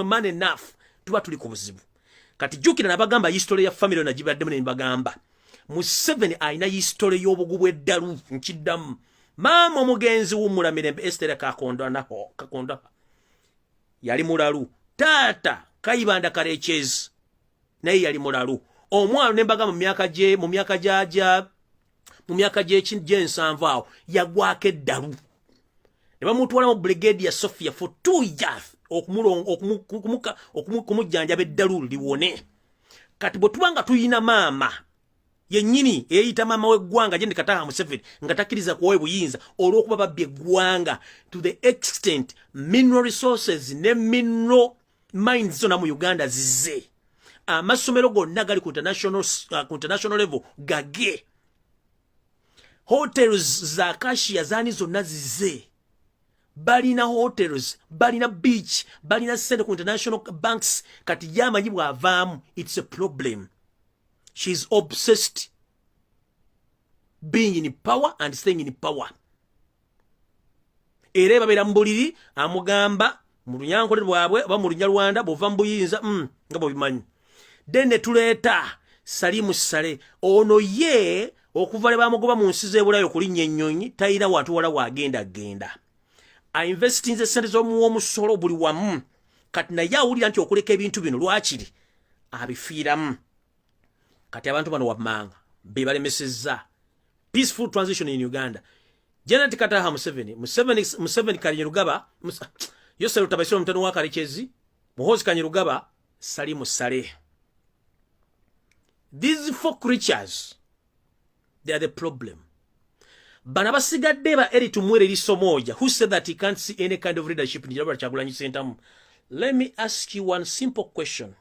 man enough," tuba tuli ku buzibu. Kati jjukira nabagamba history ya family nagibaddemu ne mbagamba Museveni alina history y'obugu bw'eddalu. Nkiddamu, maama omugenzi wummula mirembe Estere Kakondanaho Kakonda yali mulalu, taata Kayibanda Karekyezi naye yali mulalu. Omwana ne mbagamba mu myaka gy'ensanvu awo yagwako eddalu ne bamutwala mu Brigade ya Sofia for 2 years okumujjanjaba eddalu liwone. Kati bwe tuba nga tuyina maama yennyini eyeyita maama w'eggwanga Janet Kataha Museveni nga takkiriza kuwawe buyinza olw'okuba babbye eggwanga to the extent mineral resources ne mineral mines zonna mu Uganda zize, amasomero gonna gali ku international level gage, hotels za Acacia zaani zonna zize, balina hotels, balina beach, balina sente ku international banks. Kati yamanyi bw'avaamu it's a problem. She's obsessed being in power and staying in power. Era babeera mu buliri, amugamba mu Lunyankole lwabwe oba mu Lunyalwanda, bw'ova mu buyinza, nga bwebimanyi. Then ne tuleeta Salimu Sale. Ono ye okuva le bamugoba mu nsi z'ebulayo okulinnya ennyonyi, talina wantu wala waagenda genda ainvestinze sente z'omuwa omusolo buli wamu. Kati naye awulira nti okuleka ebintu bino lwakiri abifiiramu. Kati abantu bano wammanga be balemesezza peaceful transition in Uganda: Janet Kataha Museveni, Museveni, Museveni Kainerugaba, Yosef Rutabayisire omutano wa Karekezi, Muhoozi Kainerugaba, Salimu Saleh. These four creatures, they are the problem. Bano abasigadde ba Elly Tumwine Erisomoja, who said that he can't see any kind of leadership in Robert Kyagulanyi Ssentamu. Let me ask you one simple question.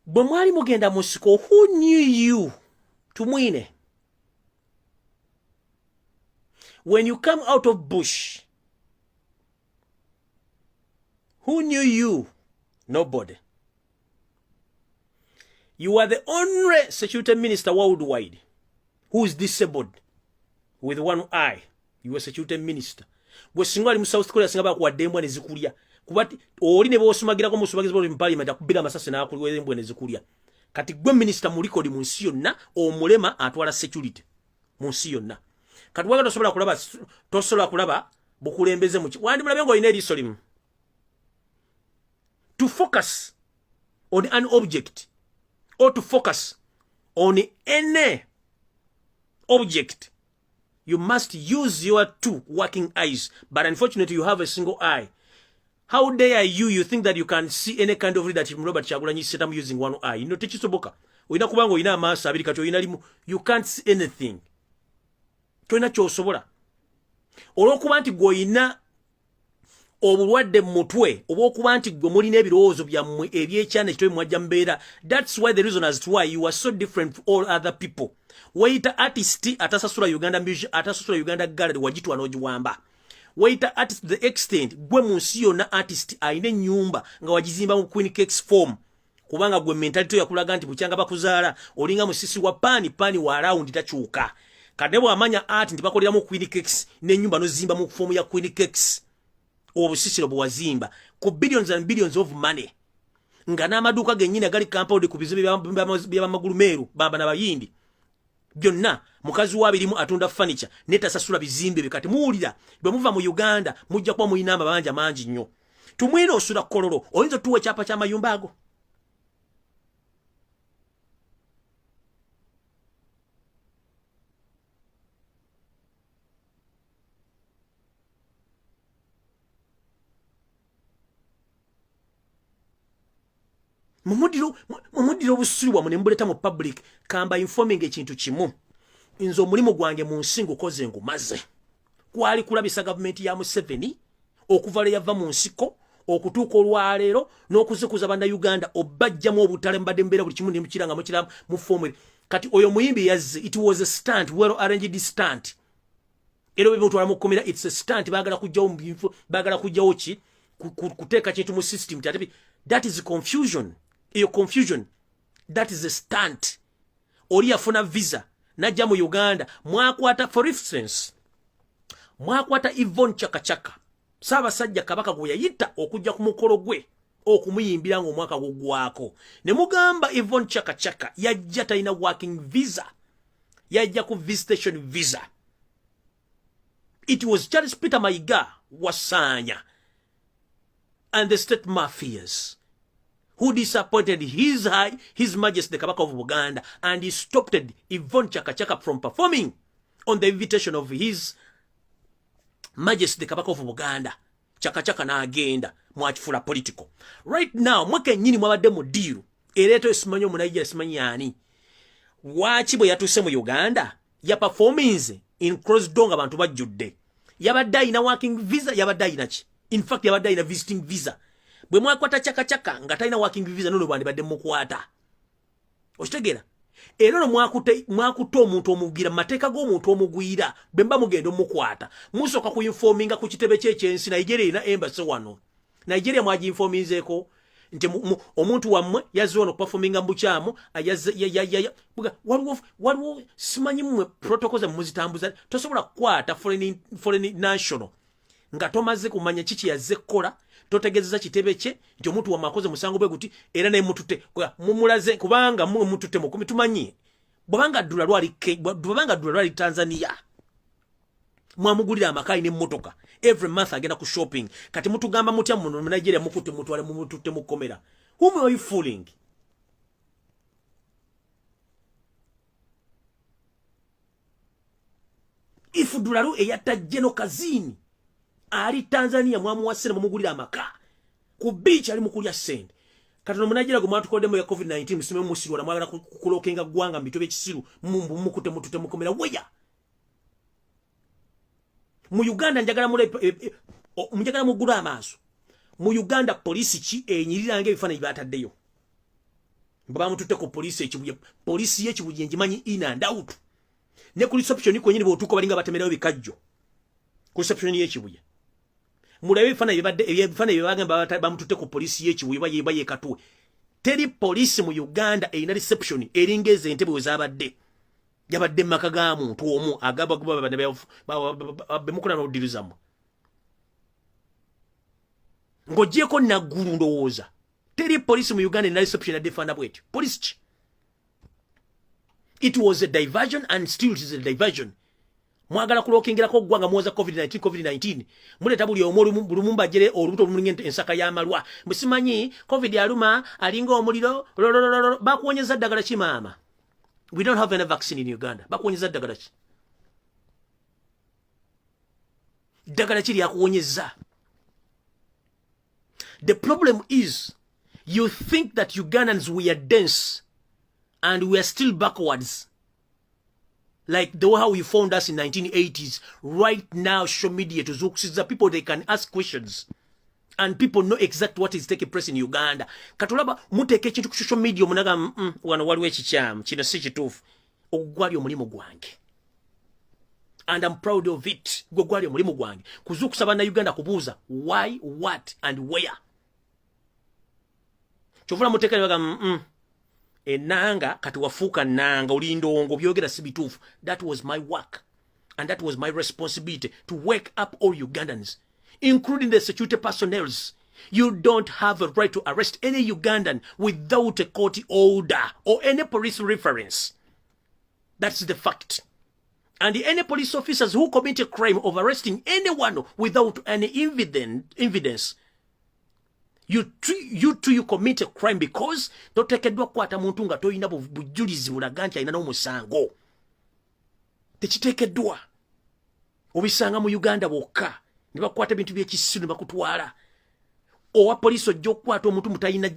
Bwe mwali mugenda mu nsiko, who knew you, Tumwine? When you come out of bush, who knew you? Nobody. You are the only security minister worldwide who is disabled with one eye. You are security minister. Gwe singa ali mu South Korea, singa bakuwadde embwa ne zikulya, kuba oli ne bw'osumagirako musumagizi mu parliament akubira amasasi n'akuliwa embwa ne zikulya. Kati gwe minisita mu record mu nsi yonna omulema atwala security mu nsi yonna. Kati waga tosobola kulaba, tosobola kulaba bukulembeze mu wandi mulabe ng'olina eriiso limu. To focus on an object or to focus on any object, you must use your two working eyes, but unfortunately you have a single eye. How dare you, you think that you can see any kind of leadership Robert Kyagulanyi Ssentamu using one eye? You know, tekisoboka. Olina kubanga olina amaaso abiri, kati olina limu, you can't see anything. Tolina ky'osobola. Olw'okuba nti gwe olina obulwadde mu mutwe, obw'okuba nti gwe mulina ebirowoozo byammwe ebyekyana ekitobe mwajja mubeera. That's why the reason as to why you are so different from all other people. Weyita artist atasasula Uganda Music, atasasula Uganda Gallery, wagitwa n'ogiwamba. Weyita artist to the extent gwe mu nsi yonna artist alina ennyumba nga wagizimba mu queen cakes form, kubanga gwe mentality yakulaga nti bukyanga bakuzaala olinga musisi wa pani pani wa round takyuka. Kade bw'amanya art nti bakoleramu queen cakes, n'ennyumba n'ozimba mu form ya queen cakes, obusisiro bwe wazimba ku billions and billions of money, nga n'amaduuka gennyini agali compound ku bizibu by'amagulu meeru bamba n'abayindi byonna, mukazi wa birimu atunda furniture netasasula bizimbe bye. Kati muwulira bwe muva mu Uganda mujja kuba mulina amabanja mangi nnyo. Tumwine osula Kololo, oyinza otuwa ekyapa ky'amayumba ago? Mumuddira obusiru bwammwe ne mubuleta mu public. Kamba informing ekintu kimu, nze omulimu gwange mu nsi ngukoze, ngumaze. Kwali kulabisa gavumenti ya Museveni okuva lwe yava mu nsiko okutuuka olwaleero n'okuzikuza Bannayuganda, obajjamu obutale. Mbadde mbeera buli kimu nemukiranga mukira mu form. Kati oyo muyimbi yazze, it was a stunt, well arranged stunt, era bemutwala mu kkomera, it's a stunt. Baagala kujjawo, baagala kujjawo ki? Kuteeka kintu mu system. Ate that is confusion, eyo confusion, that is a stunt. Oli yafuna visa najja mu Uganda, mwakwata, for instance, mwakwata Yvonne Chakachaka, Ssaabasajja Kabaka gwe yayita okujja ku mukolo gwe okumuyimbira ng'omwaka gugwako, ne mugamba Yvonne Chakachaka yajja talina working visa, yajja ku visitation visa. It was Charles Peter Mayiga Wasanya and the state mafias who disappointed His Majesty the Kabaka of Buganda, and he stopped Yvonne Chakachaka from performing on the invitation of His Majesty the Kabaka of Buganda. Chakachaka n'agenda, mwakifula political. Right now, mwe kennyini mwabadde mu deal ereeta esimanyi omunaija esimanyi ani. Waaki bwe yatuuse mu Uganda ya performance in closed door nga abantu bajjudde? Yabadde ayina working visa? Yabadde ayina ki? In fact, yabadde ayina visiting visa. Bwe mwakwata Chakachaka nga talina working visa, nono bwandibadde mukwata, okitegeera? Era no mwakutte omuntu omugwira. Mu mateeka g'omuntu omugwira, bwe mba mugenda omukwata, musooka kuinforminga ku kitebe kye ekyensi. Nigeria erina embassy wano. Nigeria mwaginforminzeeko nti omuntu wammwe yazze wano okuperforminga mu bukyamu? Waliwo simanyi mmwe protocol zammwe muzitambuza. Tosobola kukwata foreign national nga tomaze kumanya kiki yazze kukola, totegezeza kitebe kye nti omuntu wammwe akoze musango bwe guti, era naye mutute mumulaze kubanga mmwe mutute mukumi. Tumanyi bwabanga ddula lwali, bwabanga ddula lwali Tanzania, mwamugulira amaka n'emmotoka, every month agenda ku shopping. Kati mutugamba mutya muno mu Nigeria mukutte mutwale mumututte mukomera? Whom are you fooling? If Dulalu eyatta Jeno Kazini ali Tanzania, mwamuwa ssente, mumugulira amaka ku beach, ali mukulya ssente. Kati no Munigeria gwe mwatukoddemu ya COVID-19, musime musirwala, mwagala kulokenga ggwanga mu bito by'ekisiru, mukute mutute mukomera weya mu Uganda. Njagala mule njagala muggule amaaso. Mu Uganda poliisi ki enyiriranga ebifaananyi bataddeyo? Bamututte ku poliisi Ekibuye. Poliisi y'Ekibuye ngimanyi in and out. Ne ku reception kwenyini bw'otuuka balinga batemerayo bikajjo ku reception y'Ekibuye. Mulabe ebifaananyi bibadde, ebifaananyi byebagamba bamututte ku poliisi y'Ekibuye bayeba yekatuwe. Teri poliisi mu Uganda erina reception eringa ezo entebe we zaabadde. Yabadde maka ga muntu omu agaba bemukola n'odirizamu ng'ogyeko Naggulu. Ndowooza teri poliisi mu Uganda erina reception yadde efaana bwetyo. Poliisi ki? It was a diversion and still it is a diversion. Mwagala kulokingirako ggwanga muwoza COVID-19 COVID-19. Muleeta buli omu lumumba jere olubuto olumulinga ensaka y'amalwa. Musimanyi COVID aluma alinga omuliro lolololo bakuwonyeza ddagala ki maama? We don't have any vaccine in Uganda. Bakuwonyeza ddagala ki? Ddagala ki lyakuwonyeza? The problem is you think that Ugandans we are dense and we are still backwards. Like the way how you found us in 1980s. Right now, social media to the people, they can ask questions. And people know exactly what is taking place in Uganda. Katulaba, muteeka ekintu ku social media omunaga wano waliwo ekikyamu, kino si kituufu. Ogwo gwali omulimu gwange. And I'm proud of it. Gwe gwali omulimu gwange. Kuzuukusa bannayuganda kubuuza why, what and where. Kyovula muteeka ne bagamba enanga kati wafuuka nanga oli ndongo byogera si bituufu. That was my work and that was my responsibility to wake up all Ugandans, including the security personnels. You don't have a right to arrest any Ugandan without a court order or any police reference. That's the fact. And any police officers who commit a crime of arresting anyone without any evidence, you too you commit a crime because toteekeddwa kukwata muntu nga toyina bujulizi bulaga nti alina n'omusango. Tekiteekeddwa. Obisanga mu Uganda bwokka ne bakwata ebintu by'ekisiru ne bakutwala. Owa poliisi ojja okukwata omuntu mu talina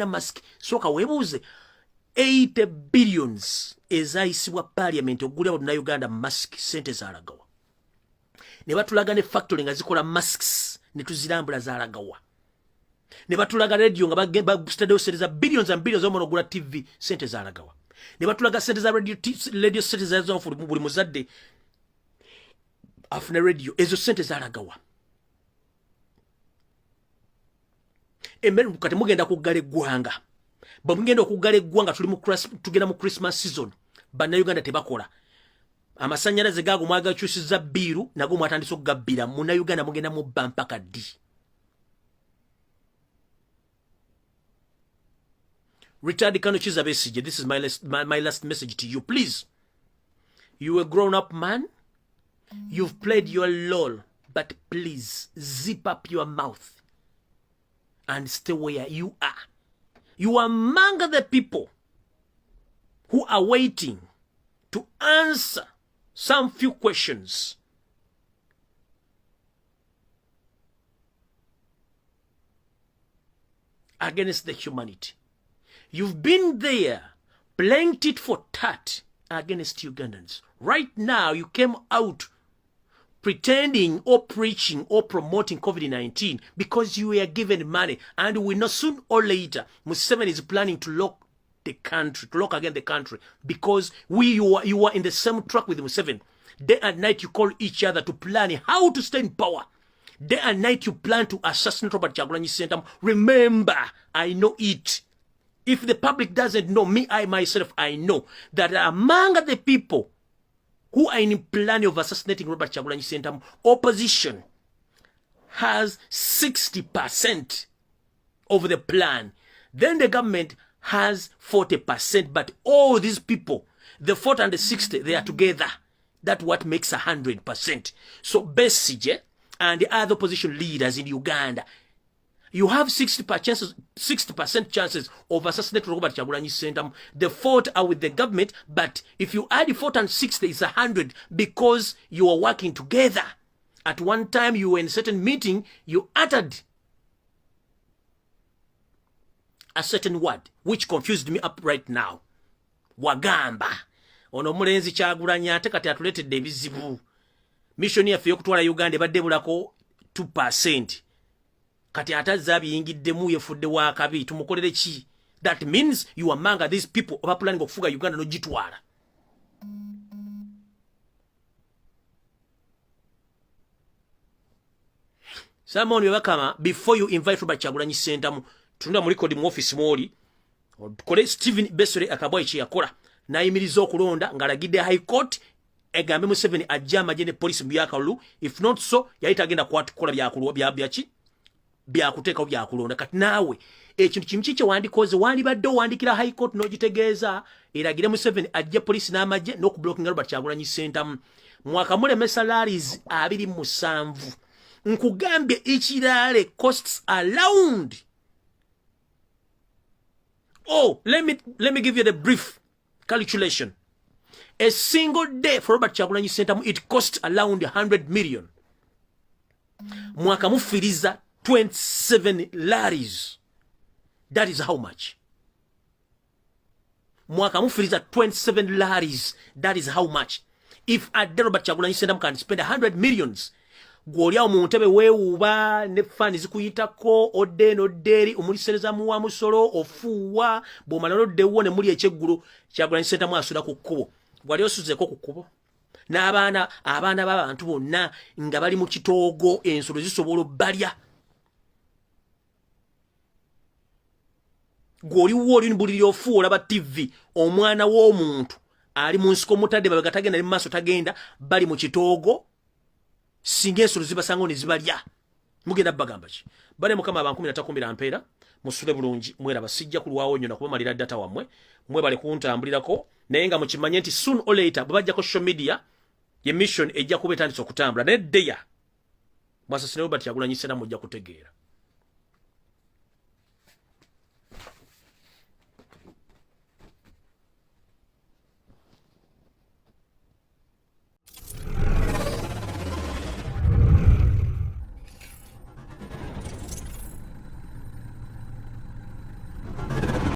mask. Sooka weebuuze 80 billions ezayisibwa parliament okugulira bannayuganda mask sente zaalagawa. Ne batulaga ne factory nga zikola masks ne tuzirambula zaalagawa. Ne batulaga radio nga bataddeyo sente za billions and billions omwana ogula TV sente zaalagawa. Ne batulaga sente za radio, radio sente zazofu buli muzadde afune radio ezo sente zaalagawa. Emmere kati mugenda kuggala eggwanga. Bwe mugenda okuggala eggwanga tuli mu tugenda mu Christmas season. Bannayuganda tebakola. Amasannyalaze gaago mwagakyusizza bbiiru nago mwatandise okugabbira. Munnayuganda mugenda mubba mpaka ddi? Retired Colonel Kizza Besigye, this is my last message to you. Please, you a grown-up man. You've played your role, but please zip up your mouth and stay where you are. You are among the people who are waiting to answer some few questions. Against the humanity. You've been there playing tit for tat against Ugandans. Right now, you came out pretending or preaching or promoting COVID-19 because you were given money. And we know soon or later, Museveni is planning to lock the country, to lock again the country, because you are in the same track with Museveni. Day and night you call each other to plan how to stay in power. Day and night you plan to assassinate Robert Kyagulanyi Ssentamu. Remember, I know it. If the public doesn't know, me, I myself, I know that among the people who are in plan of assassinating Robert Kyagulanyi Ssentamu, opposition has 60% of the plan. Then the government has 40%, but all these people, the 40 and the 60, they are together. That's what makes 100%. So Besigye and the other opposition leaders in Uganda, you have 60% chances of assassinating Robert Kyagulanyi Ssentamu. The 40 are with the government, but if you add 40 and 60, it's 100 because you are working together. At one time, you were in a certain meeting, you uttered a certain word, which confused me up right now. Wagamba. Ono omulenzi Kyagulanyi ate kati atuleetedde ebizibu. Mission yaffe ey'okutwala Uganda ebadde ebulako 2%. Kati ate azze abiyingiddemu yefudde wakabi tumukolere ki? That means you are among these people oba planning okufuga Uganda n'ogitwala. Simon Byabakama, before you invite Robert Kyagulanyi Ssentamu, tunda mu record mu office mwoli, kole Stephen Besore akabwayi kye yakola, n'ayimiriza okulonda ng'alagidde High Court egambe Museveni ajje amagye ne police mu byakalulu, if not so yali tagenda kukola byakulwa bya byaki. Byakuteekawo byakulonda. Kati naawe ekintu kimu ki kyewandikoze? Wandibadde owandikira High Court n'ogitegeeza eragire Museveni ajje poliisi n'amagye n'okublockinga Robert Kyagulanyi Ssentamu. Mwakamulemesa rallies 27. Nkugambye, each rally costs around, oh, let me give you the brief calculation. A single day for Robert Kyagulanyi Ssentamu, it costs around 100 million. Mwakamufiriza 27 rallies. That is how much. Mwakamufiriza 27 rallies. That is how much. If ate Robert Kyagulanyi Ssentamu can spend 100 millions, gw'oli awo mu ntebe weewuuba ne faani zikuyitako, odde eno odde eri, omulisereza muwa musolo, ofuuwa, bw'omala n'oddewo ne muli ekyeggulo. Kyagulanyi Ssentamu asula ku kkubo. Wali osuzeeko ku kkubo n'abaana, abaana b'abantu bonna nga bali mu kitoogo, ensolo zisobola obbalya? Gw'oliwo oli buliri ofuuwa, olaba TV, omwana w'omuntu ali mu nsiko, mutadde mabega tagenda ne mu maaso tagenda, bali mu kitoogo, singa ensolo zibasangawo ne zibalya, mugenda bagamba ki? Bale Mukama abankumi natakumbira mpeera. Musule bulungi, mweraba. Sijja kulwawo nnyo nakubamalira data wammwe. Mwebale kuntambulirako, naye nga mukimanye nti soon or later bwe bajjako social media, ye mission ejja kuba etandise okutambula. Naye ddeya mwasasine Robert Kyagulanyi Ssentamu, mujja kutegeera.